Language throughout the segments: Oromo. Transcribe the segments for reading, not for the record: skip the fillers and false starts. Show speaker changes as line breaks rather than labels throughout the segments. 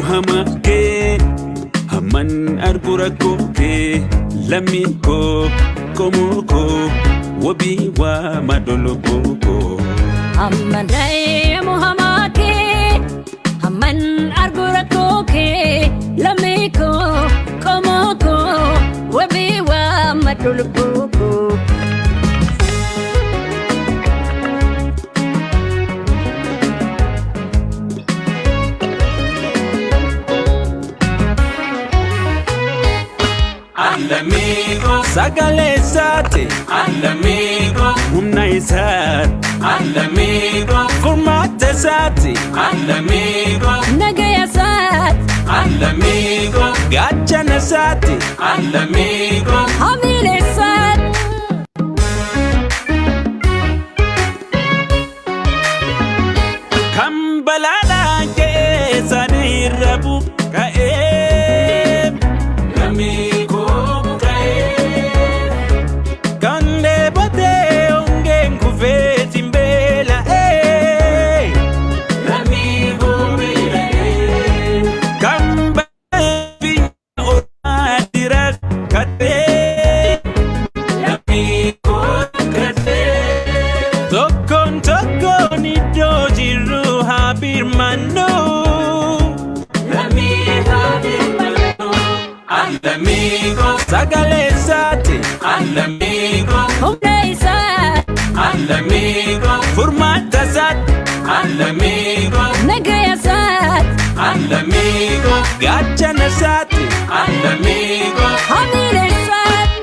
Hamaa kee, hamman argu rakkoo kee, lammii koo, qomoo koo, wabii waama dolobboo koo.
Hamman deemu hamaa kee, hamman argu rakkoo kee, lammii koo, qomoo koo, wabii waammadhu lubbuu koo.
Alamigo sagalee isaati, Alamigo humna isaati, Alamigo furmaata isaati, Alamigo
Nagaya isaati,
Alamigo gaachana isaati, Alamigo
hamilee isaati.
Kan balaadhaan ka'ee isaaniirra buqqa'ee. Lammii koo buqqa'ee. Kan dheebotee hongeen kufeetiin beela'ee. Lammii koo beela'ee. Kan biyya ormaatti rakkatee. Lammii koo rakkatee. Tokkoon tokkoon iddoo jirru haa birmannu. Lammii haa birmannu. Alamigo sagalee isaati. Alamigo
Humna isaati,
Alamigo furmaata isaati. Alamigo
nagaya isaati,
Alamigo gaachana isaati. Alamigo
hamilee isaati.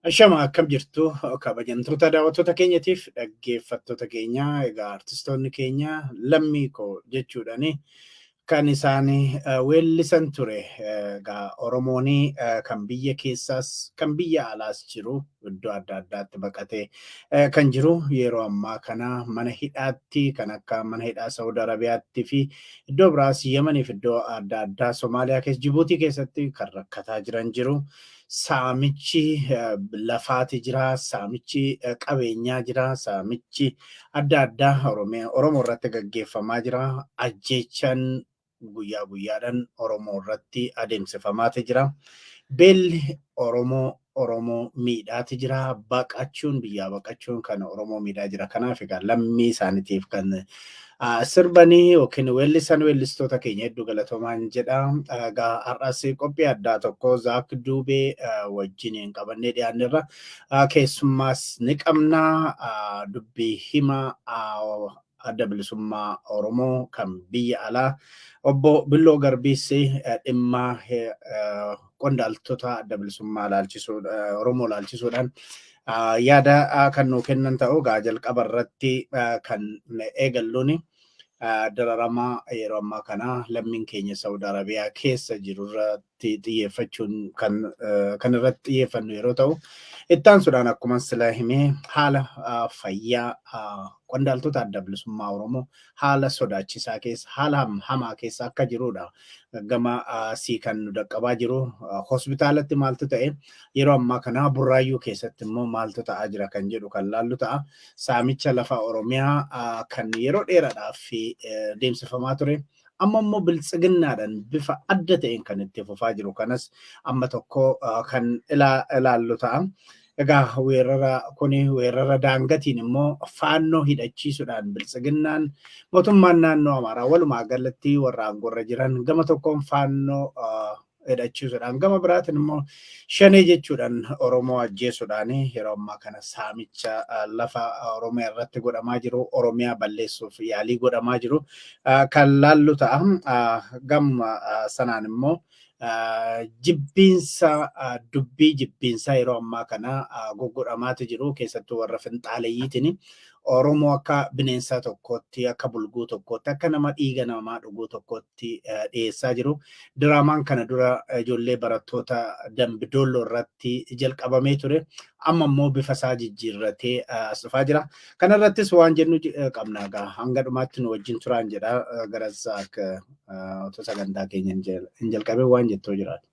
Ashama, akkam jirtu kabajamtoota daawwattoota keenyatiif dhaggeeffattoota keenya? Egaa artistoonni keenya "lammii koo" jechuudhaan kan isaan weellisan ture. Egaa Oromoon kan biyya keessaas kan biyya alaas jiru, iddoo adda addaatti baqatee kan jiru, yeroo ammaa kana mana hidhaatti, kan akka mana hidhaa Saudi Arabiyaatti fi iddoo biraas, Yemaniif iddoo adda addaa, Somaaliyaa keessa, Jibuutii keessatti kan rakkataa jiran jiru. Saamichi lafaati jira, saamichi qabeenyaa jira, saamichi adda addaa Oromoo irratti gaggeeffamaa jira. Ajjeechaan guyyaa guyyaadhaan Oromoo irratti adeemsifamaati jira. Beelli Oromoo miidhaati jira. Baqachuun, biyyaa baqachuun kan Oromoo miidhaa jira. Kanaaf egaa lammii isaaniitiif kan sirbanii yookiin weellisan weellistoota keenya hedduu galatoomaan jedha. Egaa har'as qophii addaa tokko Zaak Duubee wajjin qabannee dhiyaanneerra. Keessummaas ni qabna. Dubbii hima Adda Bilisummaa Oromoo kan biyya alaa Obbo Billoo Garbiis dhimma qondaaltota Adda Bilisummaa Oromoo ilaalchisuudhaan yaada kan nuu kennan ta'u. Egaa jalqaba irratti kan eegalluun dararama yeroo ammaa kana lammiin keenya Saudi Arabiyaa keessa jiru irratti xiyyeeffachuun kan irratti xiyyeeffannu yeroo ta'u, itti aansuudhaan akkuma sila himee haala fayyaa qondaaltota Adda Bilisummaa Oromoo haala sodaachisaa keessa, haala hamaa keessa akka jirudha. Gama sii kan nu dhaqqabaa jiru, hospitaalatti maaltu ta'e, yeroo ammaa kana Burraayyuu keessatti immoo maaltu ta'aa jira kan jedhu kan laallu ta'a. Saamicha lafa Oromiyaa kan yeroo dheeraadhaaf deemsifamaa ture, amma immoo Biltsiginnaadhaan bifa adda ta'een kan itti fufaa jiru kanas amma tokko kan ilaallu ta'a. Egaa weerara kuni, weerara daangatiin immoo Faannoo hidhachiisuudhaan Biltsiginnaan, mootummaan naannoo Amaaraa, walumaa galatti warra aangoorra jiran gama tokkoon Faannoo hidhachiisuudhaan, gama biraatiin immoo Shanee jechuudhaan Oromoo ajjeesuudhaan yeroo ammaa kana saamicha lafa Oromiyaa irratti godhamaa jiru, Oromiyaa balleessuuf yaalii godhamaa jiru kan laallu ta'a. Gama sanaan immoo jibbiinsa, dubbii jibbiinsaa yeroo ammaa kana goggodhamaatu jiru, keessattuu warra finxaaleyyiitiin Oromoo akka bineensaa tokkootti, akka bulguu tokkootti, akka nama dhiiga namaa dhuguu tokkootti dhiyeessaa jiru. Diraamaan kana dura ijoollee barattoota Dambidolloo irratti jalqabamee ture. Amma immoo bifa isaa jijjiirratee as dhufaa jira. Kana irrattis waan jennu qabna egaa hanga dhumaatti nu wajjin turaan jedha. Gara Zaak otoo sagantaa keenya hin jalqabin waan jettoo jiraatu.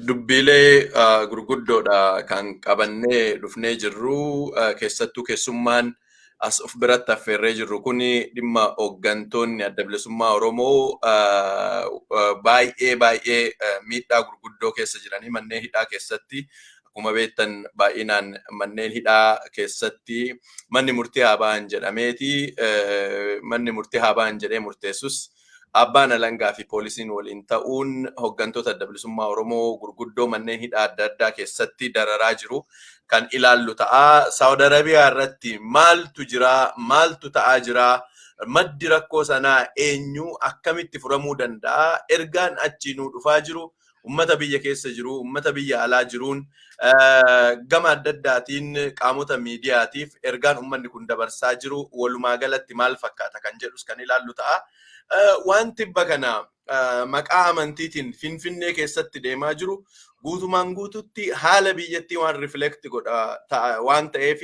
Dubbiilee gurguddoodha kan qabannee dhufnee jirru. Keessattuu keessummaan as of biratti affeerree jirru kun dhimma hooggantoonni Adda Bilisummaa Oromoo baay'ee baay'ee miidhaa gurguddoo keessa jiranii manneen hidhaa keessatti. Akkuma beektan, baay'inaan manneen hidhaa keessatti manni murtii haa ba'an jedhameeti. Manni murtii haa ba'an jedhee murteessus, abbaan alangaa fi poolisiin waliin ta'uun hooggantoota Adda Bilisummaa Oromoo gurguddoo manneen hidhaa adda addaa keessatti dararaa jiru kan ilaallu ta'a. Saawud Arabiyaa irratti maaltu jira? Maaltu ta'aa jira? Maddi rakkoo sanaa eenyu? Akkamitti furamuu danda'a? Ergaan achii nuu dhufaa jiru ummata biyya keessa jiru, ummata biyya alaa jiruun, gama adda addaatiin qaamota miidiyaatiif ergaan ummanni kun dabarsaa jiru walumaa galatti maal fakkaata kan jedhus kan ilaallu ta'a. Waan tibba kana maqaa amantiitiin Finfinnee keessatti deemaa jiru guutumaan guututti haala biyyattii waan riflekt godha waan ta'eef,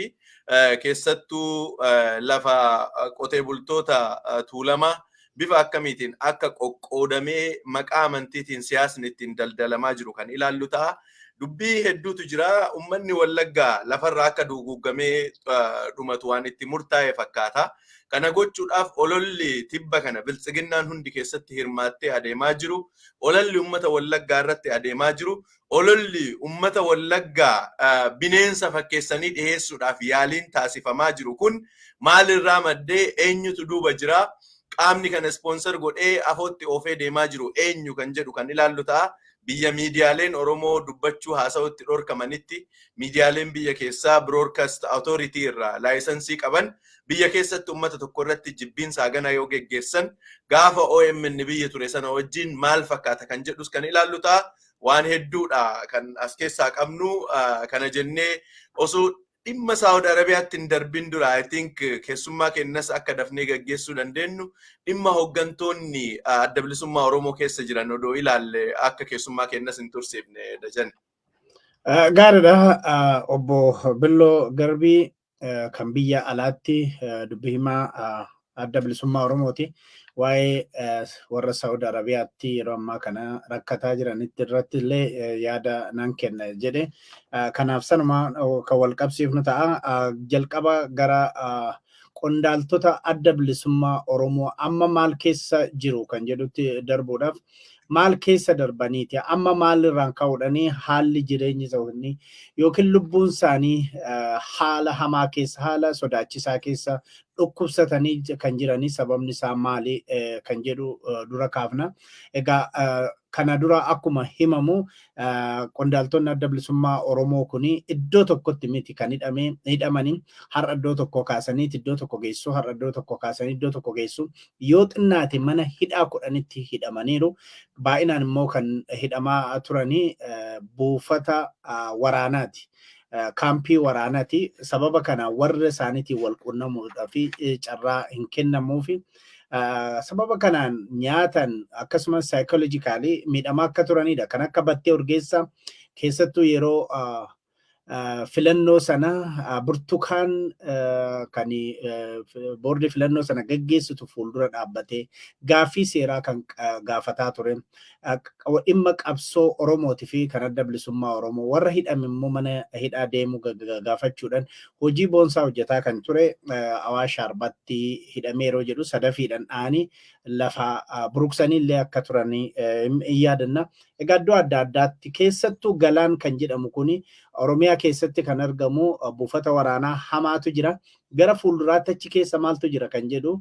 keessattuu lafa qotee bultoota Tuulamaa bifa akkamiitiin akka qoqqoodamee maqaa amantiitiin siyaasni ittiin daldalamaa jiru kan ilaallu ta'a. Dubbii hedduutu jira. Uummanni Wallaggaa lafarraa akka duguuggamee dhumatu waan itti murtaa'e fakkaata. Kana gochuudhaaf ololli tibba kana Biltsiginnaan hundi keessatti hirmaattee adeemaa jiru. Ololli uummata Wallaggaa irratti adeemaa jiru. Ololli uummata Wallaggaa bineensa fakkeessanii dhiheessuudhaaf yaaliin taasifamaa jiru kun maalirraa maddee? Eenyutu duuba jira? Qaamni kana sponsor godhee afootti oofee deemaa jiru eenyu kan jedhu kan ilaallu ta'a. Biyya miidiyaaleen Oromoo dubbachuu, haasa'utti dhorkamanitti, miidiyaaleen biyya keessaa Broadcast Authority irraa laayisensii qaban biyya keessatti uummata tokko irratti jibbiinsa hagana yoo geggeessan, gaafa OMN biyya ture sana wajjin maal fakkaata kan jedhus kan ilaallu ta'a. Waan hedduudha kan as keessaa qabnu. Kana jennee osoo dhimma Saawud Arabiyaatti hin darbin dura, I think keessummaa kennas akka dafnee gaggeessuu dandeenyu, dhimma hooggantoonni Adda Bilisummaa Oromoo keessa jiran odoo ilaalle, akka keessummaa kennas hin tursiifne, Dajan.
Gaariidha. Obbo Billoo Garbii kan biyya alaatti dubbi himaa Adda Bilisummaa Oromooti. Waa'ee warra Saawud Arabiyaatti yeroo ammaa kana rakkataa jiranitti irratti illee yaada nan kenna jedhe. Kanaaf sanuma kan wal qabsiifnu ta'a. Jalqaba gara qondaaltota Adda Bilisummaa Oromoo amma maal keessa jiru kan jedhutti darbuudhaaf, maal keessa darbaniiti, amma maal irraan ka'uudhanii haalli jireenya isaanii yookiin lubbuun isaanii haala hamaa keessa, haala sodaachisaa keessa dhukkubsatanii kan jiranii, sababni isaa maali kan jedhu dura kaafna. Egaa kana dura akkuma himamu, qondaaltonni Adda Bilisummaa Oromoo kuni iddoo tokkotti miti kan hidhamanii. Har'a iddoo tokko kaasanii iddoo tokko geessu, har'a iddoo tokko kaasanii iddoo tokko geessu. Yoo xinnaate mana hidhaa 10tti hidhamaniiru. Baay'inaan immoo kan hidhamaa turanii buufata waraanaati. Kaampii waraanaati. Sababa kana warra isaaniitiin wal quunnamuudhaa fi carraa hin kennamuufi. Sababa kanaan nyaatan akkasumas psychologically miidhamaa akka turanidha. Kan akka Battee Urgeessaa keessattuu yeroo filannoo sana Burtukaan kan boordii filannoo sana gaggeessitu fuuldura dhaabbatee gaaffii seeraa kan gaafataa ture. Dhimma qabsoo Oromootii fi kan Adda Bilisummaa Oromoo warra hidhame immoo mana hidhaa deemuu gaafachuudhaan hojii boonsaa hojjetaa kan ture, Awaash Arbatti hidhamee yeroo jedhu sadafiidhaan dha'anii lafa buruqsanii illee akka turanii hin yaadanna. Egaa iddoo adda addaatti, keessattuu Galaan kan jedhamu kuni Oromiyaa keessatti kan argamu, buufata waraanaa hamaatu jira. Gara fuulduraatti achi keessa maaltu jira kan jedhu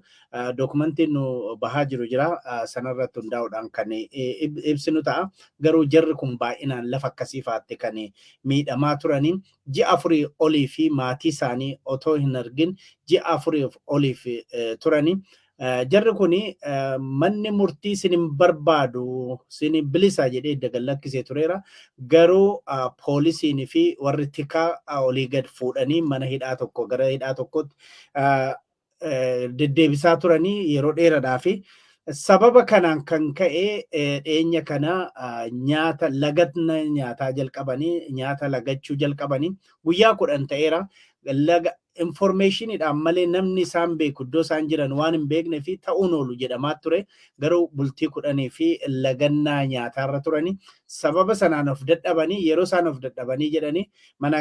dookumentiin nu bahaa jiru jira. Sanarratti hundaa'uudhaan kan ibsinu ta'a. Garuu jarri kun baay'inaan lafa akkasii fa'aatti kan miidhamaa turanii, ji'a 4 olii fi maatii isaanii otoo hin argin ji'a 4 oliif turanii. Jarri kuni manni murtii isin hin barbaadu, isin bilisa jedhee edda lakkisee tureera. Garuu poolisiin fi warri tikaa olii gad fuudhanii mana hidhaa tokko gara hidhaa tokkotti deddeebisaa turanii yeroo dheeraadhaa fi sababa kanaan kan ka'e dhiyeenya kana nyaata lagatna nyaataa jalqabanii, nyaata lagachuu jalqabanii guyyaa 10 ta'eera. Laga informationiidhaan malee namni isaan beeku iddoo isaan jiran waan hin beekne fi ta'uun oolu jedhamaa ture. Garuu bultii 10 fi lagannaa nyaataarra turani. Sababa sanaan of dadhabanii, yeroo isaan of dadhabanii jedhanii mana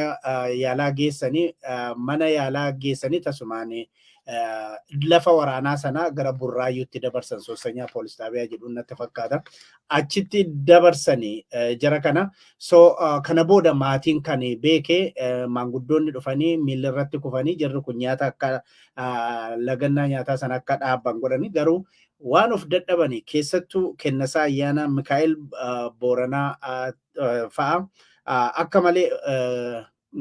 yaalaa geessanii, mana yaalaa geessanii tasumaan lafa waraanaa sana gara Burraayyuutti dabarsan, Soosanyaa Poolis Xaabiyaa jedhuun natti fakkaata. Achitti dabarsanii jara kana. So kana booda maatiin kan beeke maanguddoonni dhufanii miilla irratti kufanii jarri kun nyaata akka lagannaa nyaataa sana akka dhaabban godhanii, garuu waan of dadhabanii keessattuu Kennasaa Ayyaanaa, Mikaa'el Booranaa fa'a akka malee,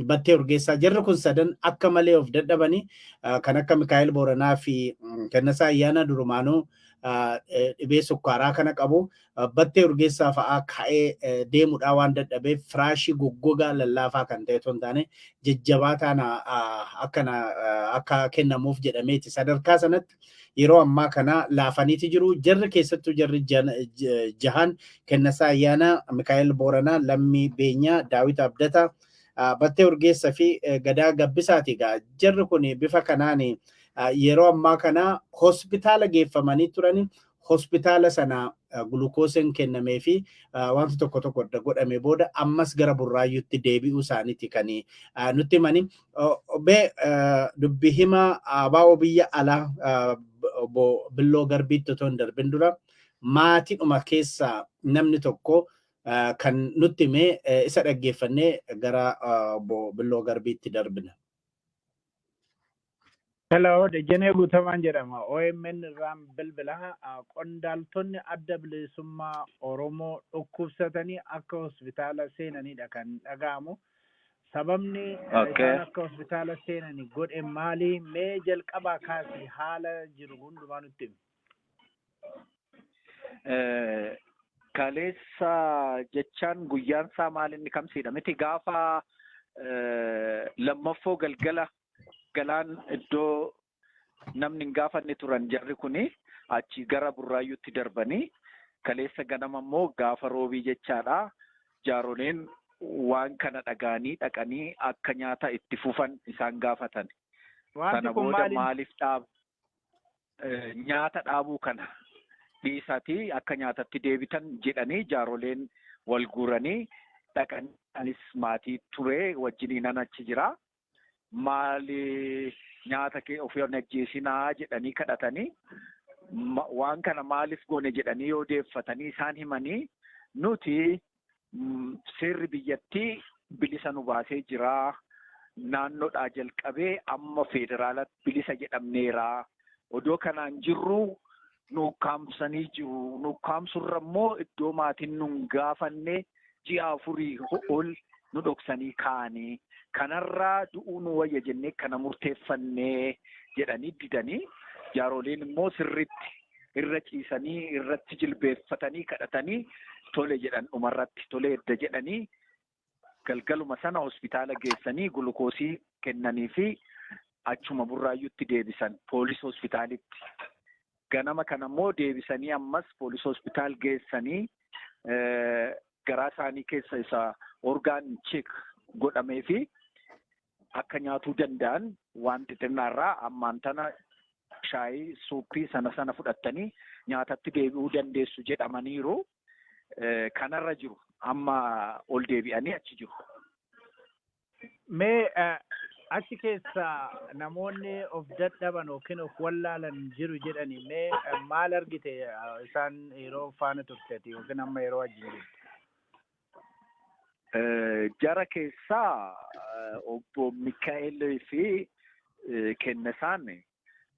Battee Urgeessaa, jarri kun sadan akka malee of dadhabanii. Kan akka Mikaa'el Booranaa fi Kennasaa Ayyaanaa durumaanuu dhibee sukkaaraa kana qabu. Battee Urgeessaa fa'aa ka'ee deemuudhaa waan dadhabeef firaashii goggogaa lallaafaa kan ta'e otoo hin taane jajjabaataan akka kennamuuf jedhameeti. Sadarkaa sanatti yeroo ammaa kana laafaniiti jiru. Jarri keessattuu jarri jahan, Kennasaa Ayyaanaa, Mikaa'el Booranaa, Lammii Beenyaa, Daawit Abdataa, Battee Urgeessaa fi Gadaa Gabbisaati. Egaa jarri kun bifa kanaan yeroo ammaa kana hospitaala geeffamanii turani. Hospitaala sana gulukoosiin kennamee fi wanti tokko tokko adda godhame booda ammas gara Burraayyuutti deebi'uu isaaniiti kan nutti himani. Bee dubbi hima ABO biyya alaa obbo Billoo Garbiitti otoo hin darbin dura maatiidhuma keessaa namni tokko kan nutti hime isa dhaggeeffannee gara obbo Billoo Garbiitti darbina.
Hello, Dejenee Guutamaan jedhama. OMN irraan bilbila. Qondaaltonni Adda Bilisummaa Oromoo dhukkubsatanii akka hospitaala seenanidha kan dhaga'amu. Sababni isaan akka hospitaala seenani godhe maali? Mee jalqabaa kaasii haala jiru hundumaa nutti himi.
Kaleessa jechaan guyyaan isaa maal inni kamsiidha miti, gaafa lammaffoo galgala Galaan iddoo namni hin gaafanne turan. Jarri kuni achi gara Burraayyuutti darbanii kaleessa ganama immoo gaafa Roobii jechaadha, jaaroleen waan kana dhaga'anii dhaqanii akka nyaata itti fufan isaan gaafatan.
Wanti
Sana
kun
booda
maali?
Maaliif dhaab nyaata dhaabuu kana dhiisaatii akka nyaatatti deebitan jedhanii jaaroleen wal guuranii dhaqanii, anis maatii ture wajjiniinan achi jira. Maali nyaata kee ofii hin ajjeesinaa jedhanii kadhatanii, waan kana maaliif goone jedhanii yoo deeffatanii isaan himanii, nuti seerri biyyattii bilisa nu baasee jira. Naannoodhaa jalqabee amma federaalatti bilisa jedhamneera. Odoo kanaan jirru nu ukkaamsanii jiru. Nu ukkaamsurra immoo iddoo maatiin nu hin gaafanne ji'a 4 ol nu dhoksanii kaa'anii. Kanarraa du'uu nu wayya jennee kana murteeffannee jedhanii didanii, jaaroleen immoo sirriitti irra ciisanii irratti jilbeeffatanii kadhatanii tole jedhan. Dhumarratti tole edda jedhanii galgaluma sana hospitaala geessanii gulukoosii kennanii fi achuma Burraayyuutti deebisan poolis hospitaalitti. Ganama kana immoo deebisanii ammas poolis hospitaal geessanii garaa isaanii keessa isa organ check godhamee fi akka nyaatuu danda'an waan xixinnaarraa ammaan tana shaayii suuppii sana sana fudhattanii nyaatatti deebi'uu dandeessu jedhamaniiru. Kanarra jiru, amma ol deebi'anii achi jiru.
Mee achi keessa namoonni of dadhaban yookiin of wallaalan jiru jedhani, mee maal argite isaan yeroo faana turteti yookiin amma yeroo wajjin jirtu?
Jara keessaa obbo Mikaa'el fi Kennesaan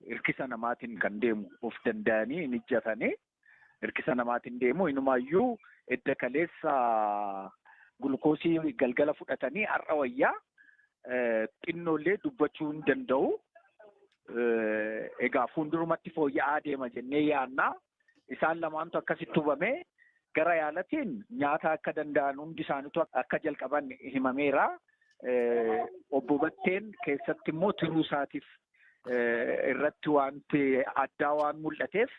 hirkisa namaatiin kan deemu, of danda'anii hin ijjatanii, hirkisa namaatiin deemu. Inumaayyuu edda kaleessa gulukoosii galgala fudhatanii har'a wayyaa, xinnoollee dubbachuu hin danda'u. Egaa fuuldurumatti fooyya'aa deema jennee yaadna. Isaan lamaantu akkasitti hubame. Gara yaalatiin nyaata akka danda'an hundi isaaniitu akka jalqaban himameera. Obbo Batteen keessatti immoo tiruu isaatiif irratti wanti addaa waan mul'ateef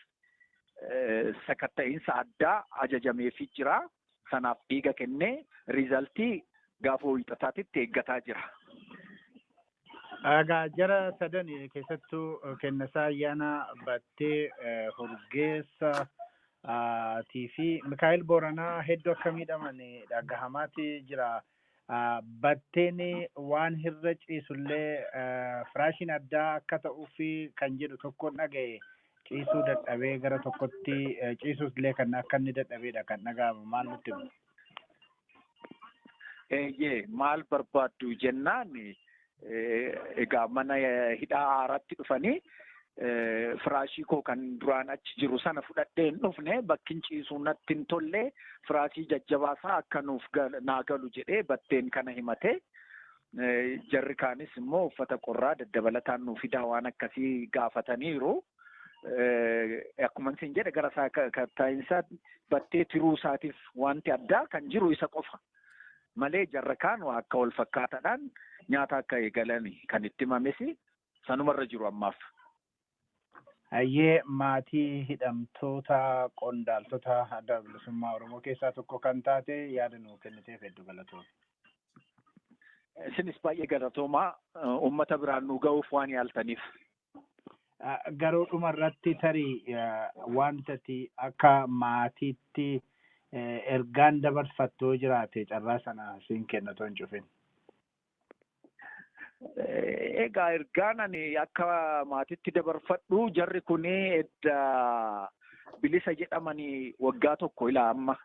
sakatta'iinsa addaa ajajameefii jira. Sanaaf dhiiga kennee resultii gaafa Wiixataatitti eeggataa jira.
Egaa jara sadan keessattuu Kennasaa Ayyaanaa, Battee Urgeessaa fi Mikaa'el Booranaa hedduu akka miidhaman dhagahamaati jira. Batteen waan irra ciisullee firaashiin addaa akka ta'uuf kan jedhu tokkoon dhagaye, ciisuu dadhabee gara tokkotti ciisuus illee kan akka inni dadhabeedha kan dhaga'amu. Maal nutti himu?
Eeyyee, maal barbaaddu jennaan, egaa mana hidhaa haaraatti dhufanii firaashii koo kan duraan achi jiru sana fudhadhee hin dhufne, bakkin ciisuu natti hin tolle, firaashii jajjabaasaa akka nuuf naa galu jedhee Batteen kana himate. Jarri kaanis immoo uffata qorraa daddabalataan nuuf fidaa, waan akkasii gaafataniiru. Akkuma isin jedhe, gara taa'insaa Battee tiruu isaatiif wanti addaa kan jiru isa qofa. Malee jarra kaan akka wal fakkaataadhaan nyaata akka eegalan kan itti himames sanumarra jiru ammaaf.
Hayyee, maatii hidhamtoota qondaaltota Adda Bilisummaa Oromoo keessaa tokko kan taate, yaada nuu kenniteef hedduu galatooma.
Isinis baay'ee galatoomaa, uummata biraan nu ga'uuf waan yaaltaniif.
Garuu dhuma irratti tarii wanta ati akka maatiitti ergaan dabarfattoo jiraate, carraa sana siin kennatoo hin cufin.
Egaa ergaan ani akka maatiitti dabarfadhu, jarri kun edda bilisa jedhamanii waggaa tokko ilaa amma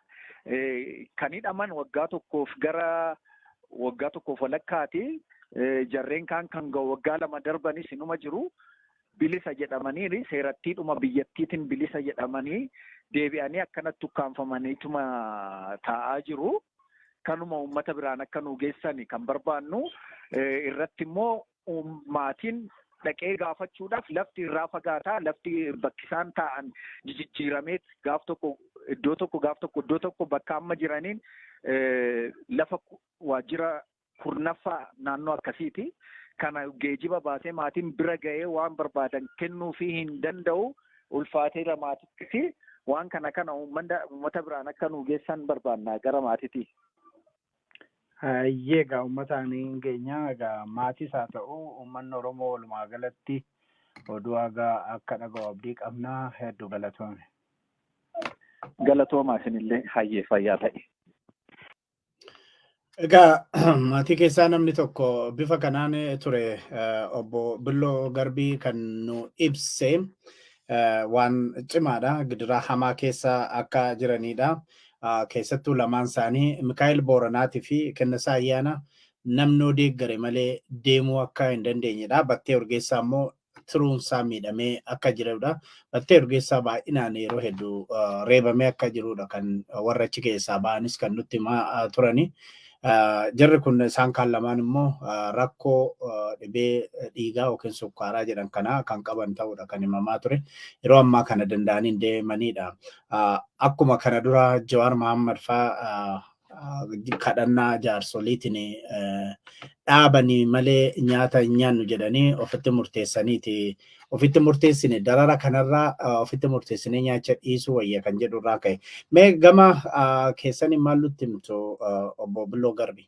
kan hidhaman waggaa tokkoof gara waggaa tokkoof walakkaati. Jarreen kaan kan waggaa 2 darbanis inuma jiru. Bilisa jedhamanii, seerattiidhuma biyyattiitiin bilisa jedhamanii, deebi'anii akkanatti ukkaanfamaniituma taa'aa jiru. Kanuma uummata biraan akka nu geessan kan barbaannu. Irratti immoo maatiin dhaqee gaafachuudhaaf lafti irraa fagaataa, lafti bakki isaan taa'an jijjiirameet gaaf tokko iddoo tokko, gaaf tokko iddoo tokko, bakka amma jiraniin lafa waajjira 10ffaa naannoo akkasiiti. Kana geejiba baasee maatiin bira ga'ee waan barbaadan kennuufii hin danda'u, ulfaateera maatitti. Waan kana kana uummata biraan akka nu geessan barbaanna gara maatiiti.
Hayyee, egaa uummataan hin geenya. Egaa maatiis haa ta'u, uummanni Oromoo walumaa galatti oduu hagaa akka dhaga'u abdii qabna. Hedduu galatoome.
Galatoomaa isinillee, hayyee, fayyaa ta'e.
Egaa maatii keessaa namni tokko bifa kanaan ture obbo Billoo Garbii kan nu ibse. Waan cimaadha. Gidiraa hamaa keessa akka jiranidha. Keessattuu lamaan isaanii, Mikaa'el Booranaatii fi Kennasaa Ayyaana, namnoo deeggare malee deemuu akka hin dandeenyedha. Battee Urgeessaa immoo tiruunsaa miidhamee akka jirudha. Battee Urgeessaa baay'inaan yeroo hedduu reebamee akka jirudha kan warra achi keessaa ba'anis kan nutti himaa turani. Jarri kun isaan kaan lamaan immoo rakkoo dhibee dhiigaa yookiin sukkaaraa jedhan kana kan qaban ta'uudha kan himamaa ture. Yeroo ammaa kana danda'anii deemanidha. Akkuma kana dura Jawaar Mohammad fa'aa kadhannaa jaarsoliitiin dhaabanii malee nyaata hin nyaannu jedhanii ofitti murteessaniiti. Ofitti murteessine, darara kanarraa ofitti murteessinee nyaacha dhiisuu wayya kan jedhu irraa ka'e. Mee gama keessanii maal nutti himtu, obbo Billoo Garbi?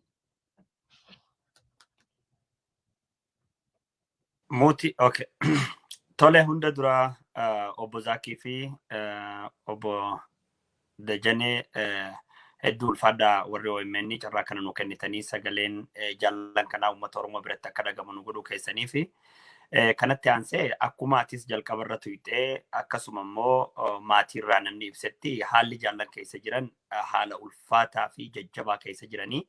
Muutii, okay. Tole, hunda dura obbo Zaakii fi obbo Dajanee hedduu ulfaadhaa, warri OMN carraa kana nu kennitanii sagaleen jaallan kanaa uummata Oromoo biratti akka dhagamu nu godhuu keessanii fi kanatti aansee, akkuma atis jalqaba irra tuyxee, akkasuma immoo maatiirraa namni ibsetti, haalli jaallan keessa jiran haala ulfaataa fi jajjabaa keessa jiranii.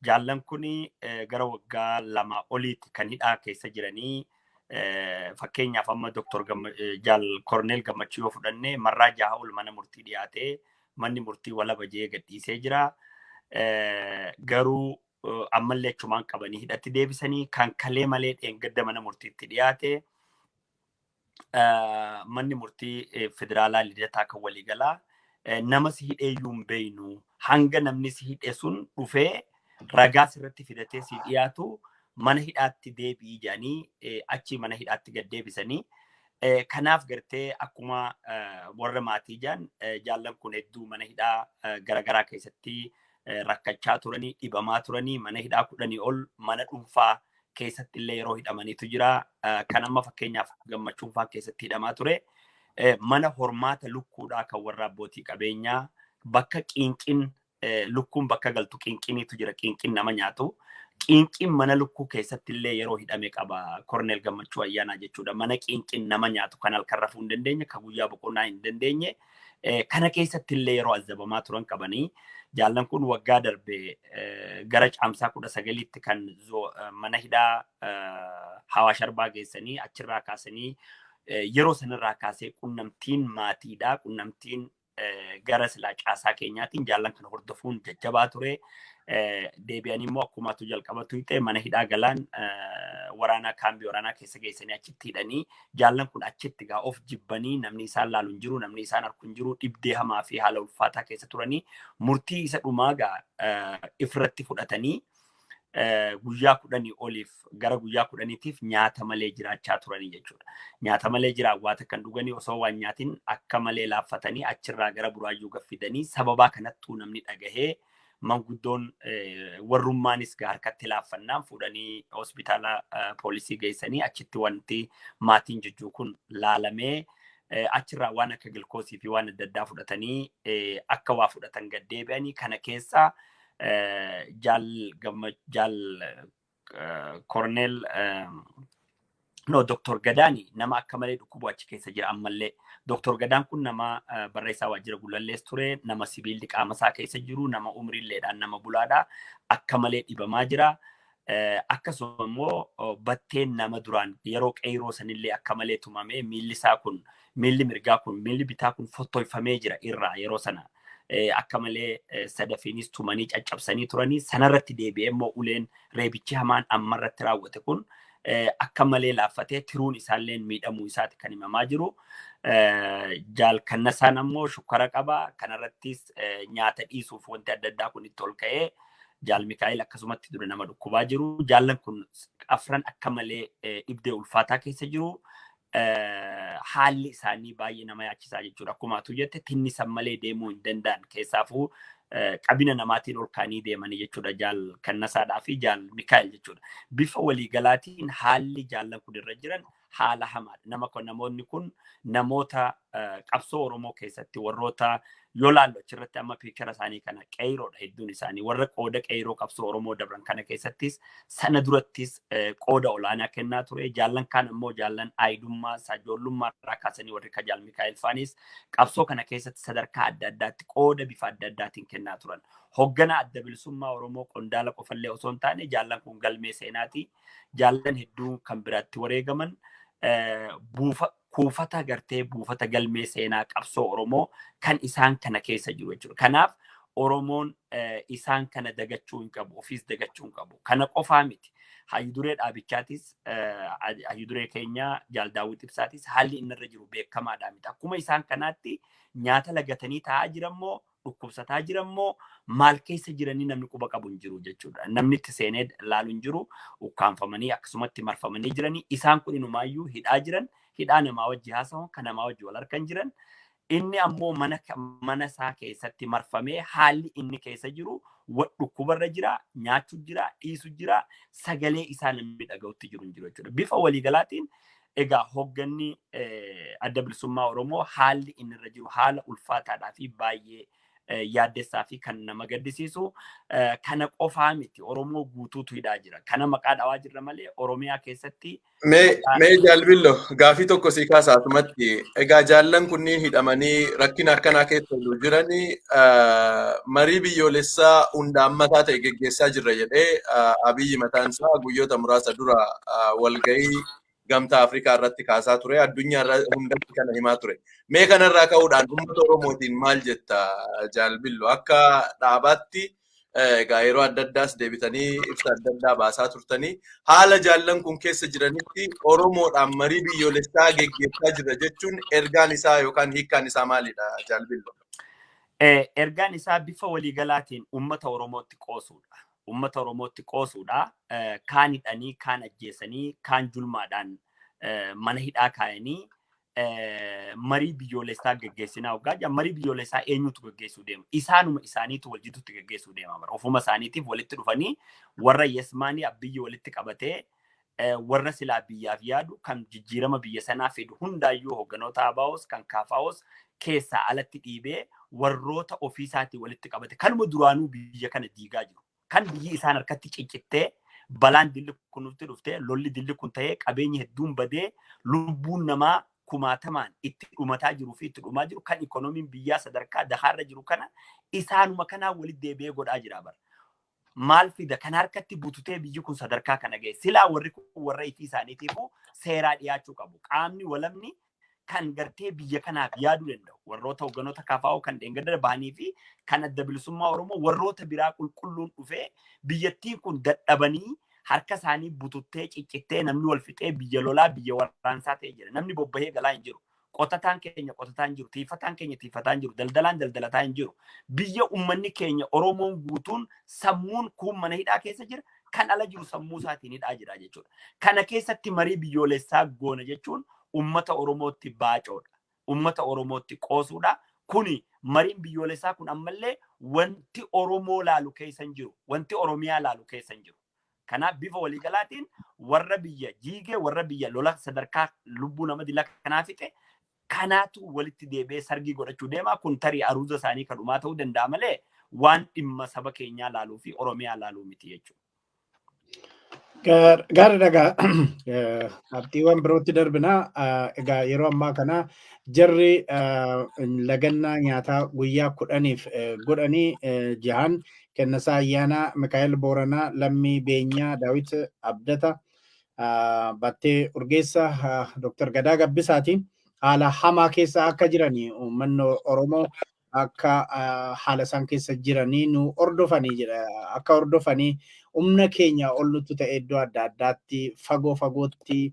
Jaallan kun gara waggaa 2 oliitti kan hidhaa keessa jiranii. Fakkeenyaaf amma Dr. Jaal Korneel Gammachuu yoo fudhanne, marraa 6 ol mana murtii dhiyaatee manni murtii walaba jee gadhiisee jira. Garuu ammallee achumaan qabanii hidhatti deebisanii. Kan kalee malee dheengadda mana murtiitti dhiyaate, manni murtii federaalaa Lidataa kan waliigalaa nama si hidheeyyuu hin beeynu, hanga namni si hidhe sun dhufee ragaa sirratti fidatee si dhiyaatu mana hidhaatti deebi'ii jedhanii achi mana hidhaatti gad deebisanii. Kanaaf gartee akkuma warra maatii jaan, jaallan kun hedduu mana hidhaa garaagaraa keessatti rakkachaa turanii, dhibamaa turanii, mana hidhaa 10 ol mana dhuunfaa keessatti illee yeroo hidhamaniitu jira. Kan amma fakkeenyaaf Gammachuun fa'aa keessatti hidhamaa ture. Mana hormaata lukkuudhaa kan warra abbootii qabeenyaa bakka qiinqin lukkuun bakka galtu qiinqiniitu jira, qiinqin nama nyaatu. Qiinqin mana lukkuu keessatti illee yeroo hidhame qaba Korneel Gammachuu Ayyaanaa jechuudha. Mana qiinqin nama nyaatu kan halkan rafuu hin dandeenye, kan guyyaa boqonnaa hin dandeenye, kana keessatti illee yeroo azabamaa turan qabanii. Jaallan kun waggaa darbe gara Caamsaa 19tti kan mana hidhaa Hawaash Arbaa geessanii, achirraa kaasanii yeroo sanarraa kaasee qunnamtiin maatiidhaa, qunnamtiin gara silaa caasaa keenyaatiin jaallan kana hordofuun jajjabaa ture. Deebi'anii immoo akkumaatu jalqabatu hiixee mana hidhaa galaan waraanaa kaambii waraanaa keessa geessanii achitti hidhanii, jaallan kun achitti gaa of jibbanii, namni isaan laalu hin jiru, namni isaan arku hin jiru, dhibdee hamaa fi haala ulfaataa keessa turanii, murtii isa dhumaa gaa ifirratti fudhatanii guyyaa 10 oliif, gara guyyaa 10tiif nyaata malee jiraachaa turanii jechuudha. Nyaata malee jiraawwaata kan dhuganii, osoo waan nyaatin akka malee laaffatanii, achirraa gara Buraayyuu gaffidanii, sababaa kanattuu namni dhagahee manguddoon warrummaanis harkatti laaffannaan fuudhanii hospitaala poolisii geessanii, achitti wanti maatiin jijjuu kun laalamee, achirraa waan akka gilkoosii fi waan adda addaa fudhatanii akka waa fudhatan gad deebi'anii. Kana keessaa jaal jaal Korneel, no, Dr. Gadaani nama akka malee dhukkubu achi keessa jira ammallee. Dr. Gadaan kun nama barreessaa waajjira Gullallees ture, nama sibiilli qaama isaa keessa jiru, nama umriilleedhaan nama bulaadha. Akka malee dhibamaa jira. Akkasuma immoo Batteen nama duraan yeroo qeyroo sanillee akka malee tumamee, miilli isaa kun, miilli mirgaa kun, miilli bitaa kun fottoifamee jira irraa. Yeroo sana akka malee sadafiinis tumanii caccabsanii turanii, sanarratti deebi'ee immoo uleen reebichi hamaan ammarratti raawwate kun akka malee laaffatee tiruun isaallee miidhamuu isaati kan himamaa jiru. Jaal Kannasaan ammoo shukkara qaba. Kanarrattis nyaata dhiisuuf wanti adda addaa kun itti ol ka'ee, Jaal Mikaa'el akkasumatti dura nama dhukkubaa jiru. Jaallan kun afran akka malee dhibdee ulfaataa keessa jiru. Haalli isaanii baay'ee nama yaachisaa jechuudha. Akkuma atu jette, tinnisan malee deemuu hin danda'an. Keessaafuu qabina namaatiin ol ka'anii deemanii jechuudha. Jaal Kannasaadhaa fi Jaal Mikaa'el jechuudha. Bifa waliigalaatiin haalli jaallan kun irra jiran haala hamaadha. Nama kun, namoonni kun namoota qabsoo Oromoo keessatti warroota yoo laallu achirratti amma picture isaanii kana qeeroodha hedduun isaanii, warra qooda qeeroo qabsoo Oromoo dabran kana keessattis sana durattis qooda olaanaa kennaa ture. Jaallan kaan ammoo jaallan aayidummaa ijoollummaa irraa kaasanii, warri akka Jaal Mikaa'el faanis qabsoo kana keessatti sadarkaa adda addaatti qooda bifa adda addaatiin kennaa turan. Hoggana Adda Bilisummaa Oromoo qondaala qofallee osoo hin taane, jaallan kun galmee seenaati. Jaallan hedduun kan biraatti wareegaman buufa kuufata gartee buufata galmee seenaa qabsoo Oromoo kan isaan kana keessa jiru jechuudha. Kanaaf Oromoon isaan kana dagachuu hin qabu, ofiis dagachuu hin qabu. Kana qofaa miti. Hayyuduree dhaabichaatis, hayyuduree keenya Jaal Daawwit Ibsaatis haalli inni irra jiru beekamaadha miti. Akkuma isaan kanaatti nyaata lagatanii taa'aa jiran moo, dhukkubsataa jiran moo, maal keessa jiranii namni quba qabu hin jiru jechuudha. Namni itti seenee laalu hin jiru, ukkaanfamanii akkasumatti marfamanii jiranii. Isaan kun inumaayyuu hidhaa jiran, hidhaa namaa wajji haasawan, kan namaa wajji wal harkan jiran. Inni ammoo mana isaa keessatti marfamee, haalli inni keessa jiru dhukkubarra jira, nyaachuu jira, dhiisu jira, sagalee isaa namni dhaga'utti jiru hin jiru jechuudha. Bifa waliigalaatiin egaa hoogganni Adda Bilisummaa Oromoo haalli inni irra jiru haala ulfaataadhaa fi baay'ee yaaddessaa fi kan nama gaddisiisu. Kana qofaa miti, Oromoo guutuutu hidhaa jira. Kana maqaa dhawaa jirra malee Oromiyaa keessatti
Mee Jaalbillo, gaafii tokko sii kaasa asumatti. Egaa jaallan kunniin hidhamanii rakkina akkanaa keessa jiranii, marii biyyoolessaa hundaammataa ta'e geggeessaa jirra jedhee Abiyyi mataan isaa guyyoota muraasa dura walgahii Gamtaa Afrikaa irratti kaasaa ture. Addunyaa hundatti kana himaa ture. Mee kanarraa ka'uudhaan uummata Oromootiin maal jetta, Jaalbillo? Akka dhaabaatti egaa yeroo adda addaas deebitanii ibsa adda addaa baasaa turtanii, haala jaallan kun keessa jiranitti Oromoodhaan marii biyyoolessaa geggeessaa jirra jechuun ergaan isaa yookaan hiikkaan isaa maalidha, Jaalbillo?
Ergaan isaa bifa waliigalaatiin uummata Oromootti qoosuudha. Uummata Oromootti qoosuudha. Kaan hidhanii, kaan ajjeesanii, kaan julmaadhaan mana hidhaa kaayanii marii biyyoolessaa geggeessinaa waggaa jedhan, marii biyyoolessaa eenyutu geggeessuu deema? Isaanuma isaaniitu wal jidduutti geggeessuu deema bara. Ofuma isaaniitiif walitti dhufanii warra yesmaanii Abiyyi walitti qabatee Warra silaa biyyaaf yaadu, kan jijjiirama biyya sanaa fidu hundaayyuu, hoogganoota ABOs kan KFOs keessaa alatti dhiibee warroota ofiisaatii walitti qabate, kanuma duraanuu biyya kana diigaa jiru. Kan biyyi isaan harkatti ciccittee, balaan dilli kun nutti dhuftee, lolli dilli kun ta'ee, qabeenyi hedduun badee, lubbuun namaa kumaatamaan itti dhumataa jiruu fi itti dhumaa jiru, kan ikoonomiin biyyaa sadarkaa dahaarra jiru, kana isaanuma kanaa walitti deebi'ee godhaa jira bara. Maal fida kan harkatti bututee biyyi kun sadarkaa kana ga'e? Silaa warri kun warra ifii isaaniitiifuu seeraa dhiyaachuu qabu. Qaamni walamni kan gartee biyya kanaaf yaaduu danda'u, warroota hoogganoota KFO kan dheengadda bahanii fi kan Adda Bilisummaa Oromoo warroota biraa qulqulluun dhufee, biyyattiin kun dadhabanii harka isaanii bututtee ciccittee, namni wal fixee, biyya lolaa, biyya waraansaa ta'ee jira. Namni bobbahee galaa hin jiru. Qotataan keenya qotataa hin jiru. Tiifataan keenya tiifataa hin jiru. Daldalaan daldalataa hin jiru. Biyya uummanni keenya Oromoon guutuun sammuun kun mana hidhaa keessa jira. Kan ala jiru sammuu isaatiin hidhaa jira jechuudha. Kana keessatti marii biyyoolessaa goona jechuun uummata Oromootti baacoodha. Uummata Oromootti qoosuudha. Kuni mariin biyyoolessaa kun ammallee wanti Oromoo laalu keessa hin jiru. Wanti Oromiyaa laalu keessa hin jiru. Kanaaf bifa waliigalaatiin warra biyya jiigee, warra biyya lola sadarkaa lubbuu nama dila kanaa fixe kanaatu walitti deebi'ee sargii godhachuu deema. Kun tarii aruuza isaanii kan dhumaa ta'uu danda'a malee waan dhimma saba keenyaa laaluu fi Oromiyaa laaluu miti jechuudha.
Gaariidha egaa, qabxiiwwan birootti darbina. Egaa yeroo ammaa kana jarri lagannaa nyaataa guyyaa 10f godhanii jahan Kennasaa Ayyaanaa, Mikaa'el Booranaa, Lammii Beenyaa, Daawit Abdata, Battee Urgeessa, Dr. Gadaa Gabbisaatiin haala hamaa keessa akka jiranii, uummanni Oromoo akka haala isaan keessa jiranii nu hordofanii jedha. Akka hordofanii humna keenya ol nutti ta'e, iddoo adda addaatti fagoo fagootti